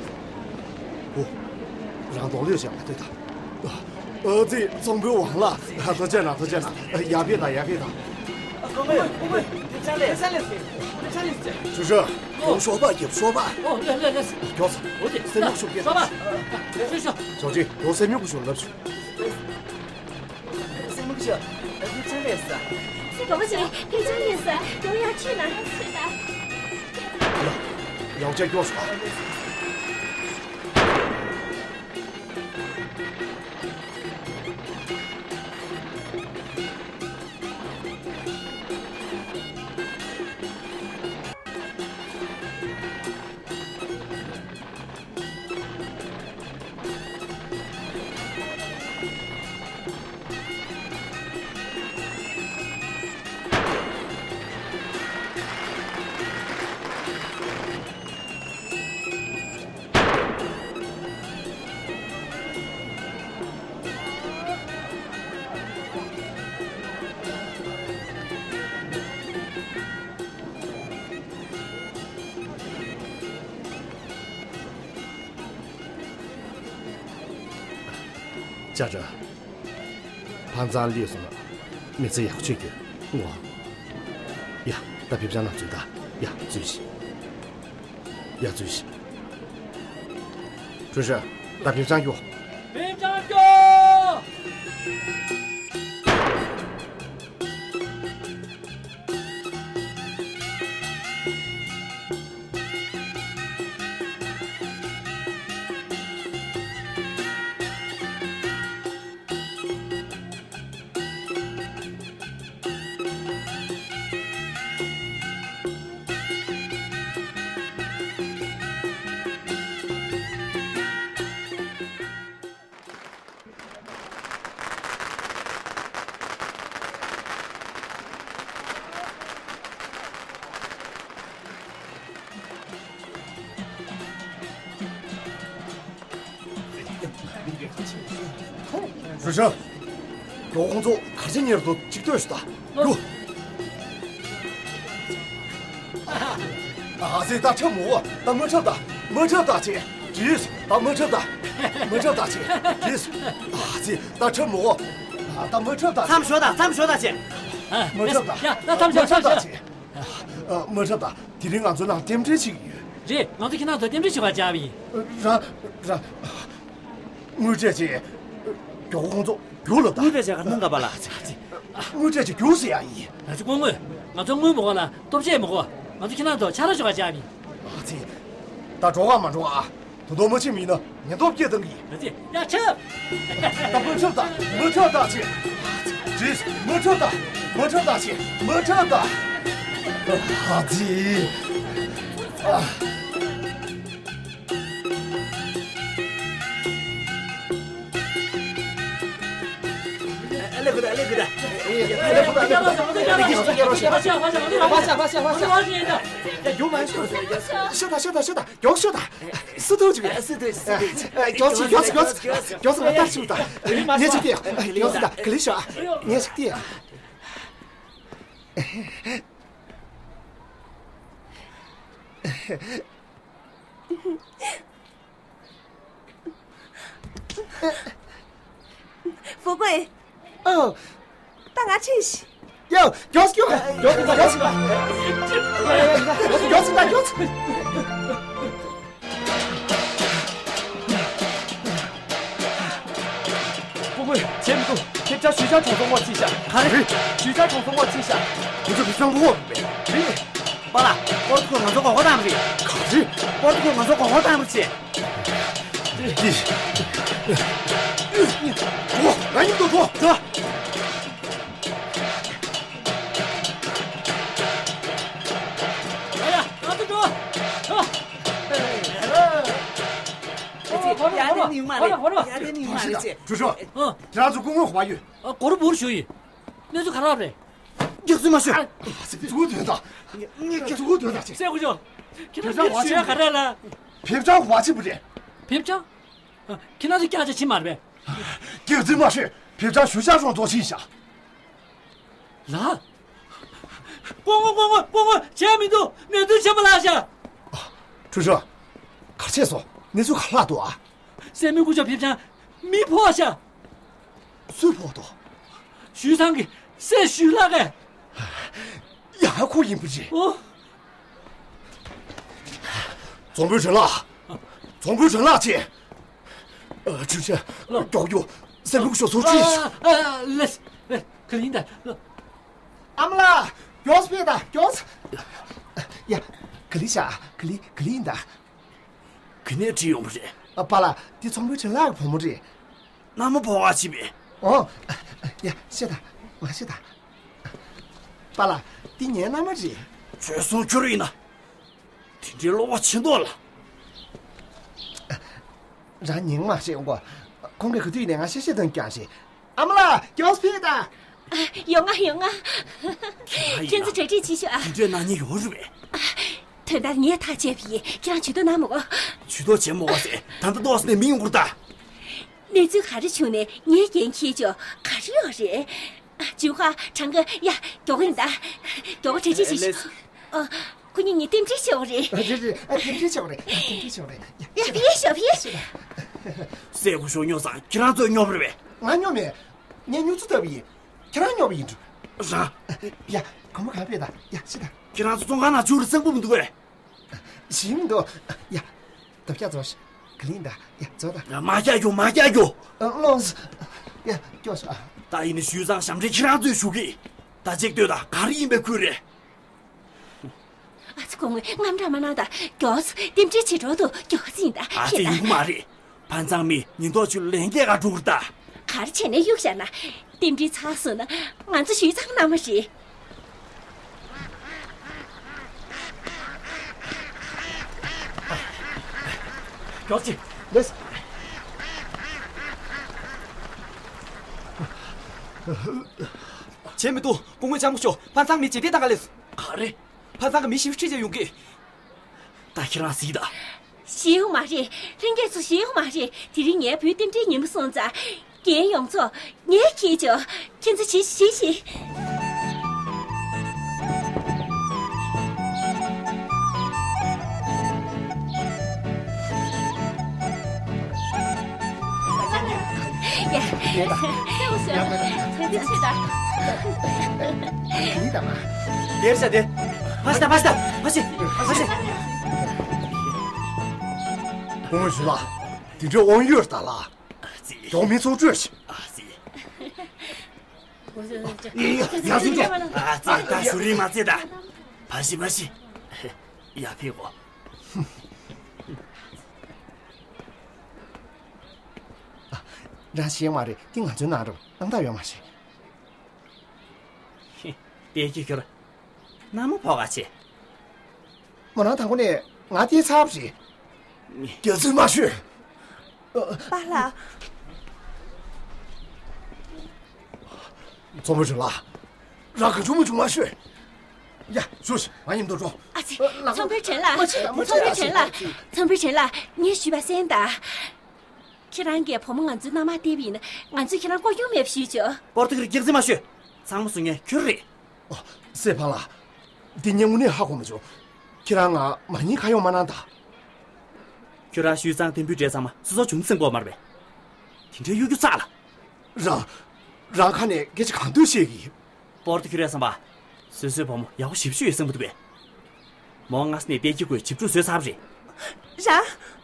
འོ། རང་གདོང་ལེན་བྱས་པ་ལྟོས་དང་། ཨ་ཙི་ཚོང་དཔོན་ཝང་ལགས། ཐུགས་རྗེ་གནང་ཐུགས་རྗེ་གནང་། ཡར་ཕེབས་དང་ཡར་ཕེབས་དང་། ཀོང་ཀོང་ཀོང་ཀོང་། ཆུ་ཧྲི། ཡོང་ཤོག་པ། རྒྱབ་ཤོག་པ། ཨོ་ལེ་ལེ་ལེ། མགྱོགས་སེ། འོ་དེ་སེམས་ཤུགས་སྐྱེད། ཤོག་པ། ཞོག་ཅིག་ཡོང་སེམས་ཤུགས་ཤུགས་ལབ་ཤོག་སེམས་ཤུགས་ཤུགས། ཨ་ཁུ་ཆང་ལས་ས། སེམས་གོ་བ་ཞིག་ཁྱེད་ཆང་ལས་ས། ཡོང་ཡག་ཁྱེད་ན་ཆེ་ད། ཡ། ཡང་བསྐྱར་མགྱོགས་སོང་། ཅ་ཅ། ཕང་ཚང་ལས་སོང་ན་མི་ཚེ་ཡག་པོ་བྱེད་རྒྱུ་ངོ་། ཡ། ད་ཕེབས་ཅང་ནང་འཛུལ་ད། ཡ། འཛུལ་ཤིག་ཡ། འཛུལ་ཤིག་ཧྲུའུ་ཧྲི། ད་ཕེབས་ཅང་སྐྱོ། ཕེབས་ཅང་སྐྱོ། ཧྲུའུ་ཧྲན། མགྱོགས་ཁོང་ཚོ་གར་ཆེན་ཉེར་དུ་གཅིག་ལྟོས་ཤིག་ད། རྒྱུགས། ཨ་ཙི། ད་འཁྲབ་མོ། ད་མི་འཁྲབ་ད། མི་འཁྲབ་ད་ཅེ། བྲིས། ད་མི་འཁྲབ་ད། མི་འཁྲབ་ད་ཅེ། བྲིས། ཨ་ཙི། ད་འཁྲབ་མོ། ད་མི་འཁྲབ་ད། མཚམས་ཞོག་ད། མཚམས་ཞོག་ད་ཅེ། མི་འཁྲབ་ད། ཡ། ད་མཚམས་ཞོག་མི་འཁྲབ་ད་ཅེ། མི་འཁྲབ་ད། དེ་རིང་ང་ཚོ་ནང་རྟེན་འབྲེལ་བྱེད་ཀྱི་ཡོད། རེད། ང་ཚོ་ཁྱེད་རང་ཚོ་རྟེན་འབྲེལ་བྱེད་པར་བཅར་བ་ཡིན། ར། ར། དངུལ་སྤྲད་ཅེས། མགྱོགས་ཁོང་ཚོ་རྒྱུགས་ལབ་ད། དངུལ་སྤྲད་ཅེས་ག་རེ་གནང་ག་པ་ལ། དངུལ་སྤྲད་ཅེས་རྒྱུགས་ཟེར་ཡ་ཡིན། ང་ཚོ་སྐུ་ངོ་། ང་ཚོ་དངུལ་མ་དགོས་ལ་ལྟོ་ཆས་མ་དགོས། ང་ཚོ་ཁྱེད་རང་ཚོ་ཕྱག་རོགས་ཞུ་ག་བཅར་བ་ཡིན། ཨ་ཙི། ད་འགྲོ་ག་མ་འགྲོ་ག་ད་དུང་མ་ཕྱིན་མིན་ན་ཉེན་རྟོག་པས་བརྒྱན་གཏོང་གི་ཡིན། ཨ་ཙི། ཡ། འཁྲབ། ད་མི་འཁྲབ་ད། མི་འཁྲབ་ད་ཅེ། ཅེས། མི་འཁྲབ་ད། མི་འཁྲབ་ད་ཅེ། མི་འཁྲབ་ད། ཨ་ཙི། ཨ། ཨ་ལེ་ཁུ་ད། ཨ་ལེ་ཁུ་ད། ཨ་ལེ་ཁུ་ད། ཨ་ལེ་ཁུ་ད། ཕ་ཤ་ཕ་ཤ་ཕ་ཤ། ཕ་ཤ་ཕ་ཤ་ཕ་ཤ། ཡ། རྒྱུགས་མ་ཤོག་ཤོག་ད་ཤོག་ད། མགྱོགས་ཤོག་ད། སུ་ཐུག་ཅིག་སུ་ཐུག་སུ་ཐུག་མགྱོགས་ཤོག་མགྱོགས་ཤོག་མགྱོགས་ཤོག་མགྱོགས་ཤོག་ང་ལྟར་ཞུགས་ད། ངས་ཅིག་ལྟོས། མགྱོགས་ཤོག་ད། ག་ལེ་ཤོག་ངས་ཅིག་ལྟོས། ཧྥུ་ཀུའེ། ཨོ། ད་ང་ཁྲིད་ཤིག་ཡོ། མགྱོགས་སེ་མགྱོགས་སེ་མགྱོགས་སེ་མགྱོགས་སེ་མགྱོགས་སེ་མགྱོགས་སེ་མགྱོགས་སེ། ཧྥུ་ཀུའེ། བྱེད་མི་འདུག་ཕེབས་བྱ་ཞུས་ཅང་གྲོང་ཚོར་སྔོག་ཕྱིན་ཤག་ག་རེ། ཞུས་ཅང་གྲོང་ཚོར་སྔོག་ཕྱིན་ཤག་ཁོ་ཚོ་ཕེབས་བྱ་སྔོག་འོང་བས། རེད། པཱ་ལགས། པོར་ཏུ་ཁོས་ང་ཚོ་མགོ་སྐོར་བཏང་བ་རེད། ག་རེ། པོར་ཏུ་ཁོས་ང་ཚོ་མགོ་སྐོར་བཏང་བ་རེད། འགྲོ། ང་མཉམ་དུ་འགྲོ། འགྲོ། ཨ་ཡ། ང་ཚོ་འགྲོ། འགྲོ། ཨ་ཙི། ཡ་དེ་ནི་མ་རེད། ཡ་དེ་ནི་མ་རེད་ཅེ། ཀྲུའུ་ཧྲོ། ཨ། ཁྱེད་རང་ཚོ་སྐུ་ངོ་ག་པར་ཡོད། ཨ། སྒོ་རུ་འབུར་ཞུ་ཡིན། གནས་ཚུལ་ག་རེ་རེད། རྒྱག་རྩིས་མ་ཤོད། ཨ། ཙི་གུ་དོན་དག་ཙི་གུ་དོན་དག་ཅིག་སེ་གུ་ཅོ། ཁྱེད་རང་ཚོ་ཞུ་ཡ་ག་རེ་ལ། ཕེབས་བྱ་བ་ཆེན་པོ་རེད། ཕེབས་བྱ། ཨ། ཁྱེད་རང་ཚོ་སྐྱག་ཆ་ཕྱིན་མ་རེད་པས། རྒྱག་རྩིས་མ་ཤོད། ཕེབས་བྱ་ཞུས་ཅང་གྲོང་ཚོར་ཕྱིན་ཤག་ལགས། སྐུ་ངོ། སྐུ་ངོ། སྐུ་ངོ། བྱས་མི་འདུག་གནས་ཚུལ་ཆེན་པོ་ལྷག་ཤག་ཀྲུའུ་ཧྲོ། ག་རེ་བྱས་སོང་། གནས་ཚུལ་ག་རེ་ལྷག་འདུག་ཨ། སྲས་མོའི་སྐུ་ཞབས་ཕེབས་བྱ་མི་ཕོག་ཤག་སུས་ཕོག་འདུག་ཞུས་ཚང་གི་སྲས་ཞུས་ལགས་ཀས། ཡ། ཁོ་ཡིན་པ་རེད། ཨོ། ཚོང་དཔོན་ཁྲེན་ལགས། ཚོང་དཔོན་ཁྲེན་ལགས་ཀྱིས། ཨ། ཁྲུན་ཆན། མགྱོགས་རྒྱུགས། སྲས་མོའི་སྐུ་ཞབས་ཚོར་ཁྲིད་ཤོག་ཨ། ཨ། ལགས། ལགས། ག་ལེ་ཡིན་ད། ཨ་མ་ལགས། མགྱོགས་སེ་ཕེབས་དང་། མགྱོགས་སེ། ཡ། ག་ལེ་ཤག་ག་ལེ། ག་ལེ་ཡིན་ད། ག་ནས་ཁྲིད་ཡོང་བ་རེད། ཨ། པཱ་ལགས། འདི་ཚོང་དཔོན་ཁྲེན་ལགས་ཀྱི་བུ་མོ་རེད། མནའ་མ་ཕོག་ག་ཕྱིན་པས། ཨོ། ཡ། ཤོག་དང་། མར་ཤོག་དང་། པཱ་ལགས། འདི་ངའི་མནའ་མ་རེད། བྱས་སོང་། ཁྱོད་རང་ཡིན་ན། དེ་འདྲའི་བློ་ཁོག་ཆེ་མདོག་ལ། རང་ཉན་མ་ཤེས་འོང་གོ། ཁོང་གིས་ག་དུས་ནས་ང་གཤེ་གཤེ་གཏོང་རྐྱང་ཞིག་ཨ་མ་ལགས། མགྱོགས་སེ་ཕེབས་དང་། ཨ། ཡོང་ང་། ཡོང་ང་། ཁྱེད་ཚོ་གྲ་སྒྲིག་བྱེད་ཤོག་ཨ། དེ་འདྲའི་སྣང་བརྙན་ཡོད་རེད་པས། དོན་དག་ངས་ཐག་བཅད་པ་ཡིན། ཁྱེད་རང་ཇུས་གཏོགས་གནང་མི་དགོས། ཇུས་གཏོགས་བྱེད་མི་དགོས་ཟེར། ད་ལྟ་ཏོག་ཙམ་ནས་མི་ཡོང་གི་རེད་ད། གནས་ཚུལ་ག་རེ་བྱུང་ནས་ངས་འགན་འཁྱེར་ཆོག་ག་རེ་ཡོད་རེད། ཨ། ཇུས་ཁ་གྲངས་ཀ་ཡ། མགྱོགས་ཡིན་ད། མགྱོགས་གྲ་སྒྲིག་བྱེད་ཤོག་ཨ། ཁོ་གཉིས་གཉིས་རྟེན་འབྲེལ་བྱེད་དགོས་རེད། རེད་རེད། ཨ། རྟེན་འབྲེལ་བྱེད་དགོས་རེད། རྟེན་འབྲེལ་བྱེད་དགོས་རེད། ཡ། ཡ། ཕེབས་ཤོག་ཕེབས་ཤོག་སྲས་སྐུ་ཞབས་སྨྱོ་ཙང་ཁྱེད་རང་ཚོས་སྨྱོ་བ་རེད་པས། ང་སྨྱོ་མེད། ངས་སྨྱོ་ཚུལ་ལྟ་བུ་ཡིན། ཁྱེད་རང་སྨྱོ་བ་ཡིན་འགྲོ། རང་། ཡ། སྒོར་མོ་གང་ཕེབས་དང་། ཡ། ཤོག་དང་། ཁྱེད་རང་ཚོ་བཙོན་ཁང་ནང་བཅུག་རུ་གཙང་པོ་མི་འདུག་པས། ཞིམ་འདུག་ཡ། ད་བཀྱག་རྫོགས་ཤིག་ག་ལེ་ཡིན་ད། ཡ། རྫོགས་དང་། མ་བཀྱག་རྒྱུགས། མ་བཀྱག་རྒྱུགས། ཨ། ལོངས། ཡ། སྐྱོ་ཤོག་ད་ཡིན་ན་ཞུས་ཙང་ཞབས་འདྲེན་ཁྱེད་རང་ཚོས་ཞུ་གི། ད་ཅིག་ལྟོས་དང་། ག་རེ་ཡིན་པའི་ཁུལ་རེད། ཨ་ཙི། སྐུ་ངོ། དངངས་སྐྲག་མ་གནང་དང་། མགྱོགས་སེ་རྟེན་འབྲེལ་བྱེད་འགྲོ་འདུག་མགྱོགས་སེ་ཡིན་ད། ཨ་ཙི། ཡོང་གི་མ་རེད། ཕན་ཚང་མས་ཉེན་རྟོག་ཅུས་ལ་ལན་སྐྱེལ་ག་འགྲོ་གི་རེད་ད། ག་རེ་བྱས་ནས་གཡུག་བཞག་ན། རྟེན་འབྲེལ་ཚར་སོང་ན་ང་ཚོ་ཞུས་ཙང་མནའ་མ་རེད། མགྱོགས་ཤིག་ལགས། བྱས་མི་འདུག་སྐུ་ངོ་ལྕམ་སྐུ་ཞབས། ཕན་ཚང་མས་རྗེས་འདེད་བཏང་ག་ལས་སོང་། ག་རེ། ཕན་ཚང་གི་མི་བཞི་བཅུ་ཁྲིད་བྱས་ཡོང་གི། ད་ཁྱེད་རང་གཟིགས་དང་། ཞེད་ཡོང་མ་རེད། ལྷན་རྒྱས་ཚོ་ཞེད་ཡོང་མ་རེད། དེ་རིང་ངའི་བུའི་རྟེན་འབྲེལ་ཉིན་མོ་སོང་ཙང་། རྒན་ཡོངས་རྫོགས་ངས་འཁྱེར་ཆོག་ཁྱེད་ཚོ་གྱིས་ཤིག་ཤིག་ཡ། ཡ། ཡ། ཡ། ཡ། ཡ། ཡ། ཡ། ཡ། ཕ་ཤི་ད། ཕ་ཤི་ད། ཕ་ཤི། ཕ་ཤི། ཕ་ཤི། དགོངས་ཞུ་ལ། དེ་འདྲའི་དབང་ཡོད་ད་ལ། ཙི། རྒྱོག་མི་ཚོགས་སྤྲོད་ཤིག་ཨ་ཙི། ཡ་ཡ་ཡ་ཟིན་ཏེ། ཨ་ཙི། ད་ཞུ་རིན་མ་ཙི་ད། ཕ་ཤི། ཕ་ཤི། ཡ་ཕེ་གོ། རང་ཤེས་མ་རེད། དེ་ང་ཚོའི་ནང་རུ་སྣང་དག་ཡོད་མ་རེད། དེ་ཁྱོད་ཁྱོད། ན་མོ་ཕོ་ག་ཆེ། མོ་རང་དང་པོ་ནས་ང་དེ་ཚབ་རེད། རྒྱ་ཚུལ་མ་ཤོད། པཱ་ལགས། ཚོང་དཔོན་ཁྲེན་ལགས། རང་གང་བྱུང་མ་བྱུང་མ་ཤོད། ཡ། ཞོག་ང་མཉམ་དུ་འགྲོ། ཨ་ཙི། ལགས། ཚོང་དཔོན་ཁྲེན་ལགས། མ་བྱེད་ད། མ་ཚོང་བྱེད་དཔོན་ད། ཁྲེན་ལགས། ཚོང་དཔོན་ཁྲེན་ལགས། ངས་ཞུས་པ་གསན་དང་། ཁྱེད་རང་གིས་བུ་མོ་ང་ཚོའི་མནའ་མར་སྟེར་བ་ཡིན་ན། ང་ཚོས་ཁྱེད་རང་སྐོར་སྐྱོད་མེད་པ་ཞུས་ཆོག་པོར་ཏུ་ཀིར། རྒྱག་རྩིས་མ་ཤོད། ཚང་མ་བཟོ་མཁན་ཁྱོད་རེད། ཨོ། སྲས་ཕང་ལགས། འདི་ངས་དངོས་གནས་ཧ་གོ་མ་བྱུང་། ཁྱེད་རང་ང་མ་ཉེས་ཁ་གཡོག་མ་གནང་ད། ཁྱོད་རང་ཤུལ་ཙང་ཐེམ་བུའི་གྲས་ཚང་མ་སོ་སོ་བྱུང་ཟིན་གོ་མ་རེད་པས། དེ་འདྲའི་གཡོ་སྒྱུ་ཚ་ལ། རང་། རང་ཁ་ནས་སྐད་ཆ་གང་འདོད་བཤད་ཀྱི། པོར་ཏུ་ཁྱོད་རང་བསམ་པ། སོ་སོའི་བུ་མོ་ཡག་པོ་ཞེ་པོ་ཅིག་ཡོད་བསམ་གྱི་འདུག་པས། མོ་སྔ་ས་ནས་ཏེ་ཀི་ཀོས་བྱིས་ཕྲུག་བཟོས་ཚར་བ་རེད། རང་།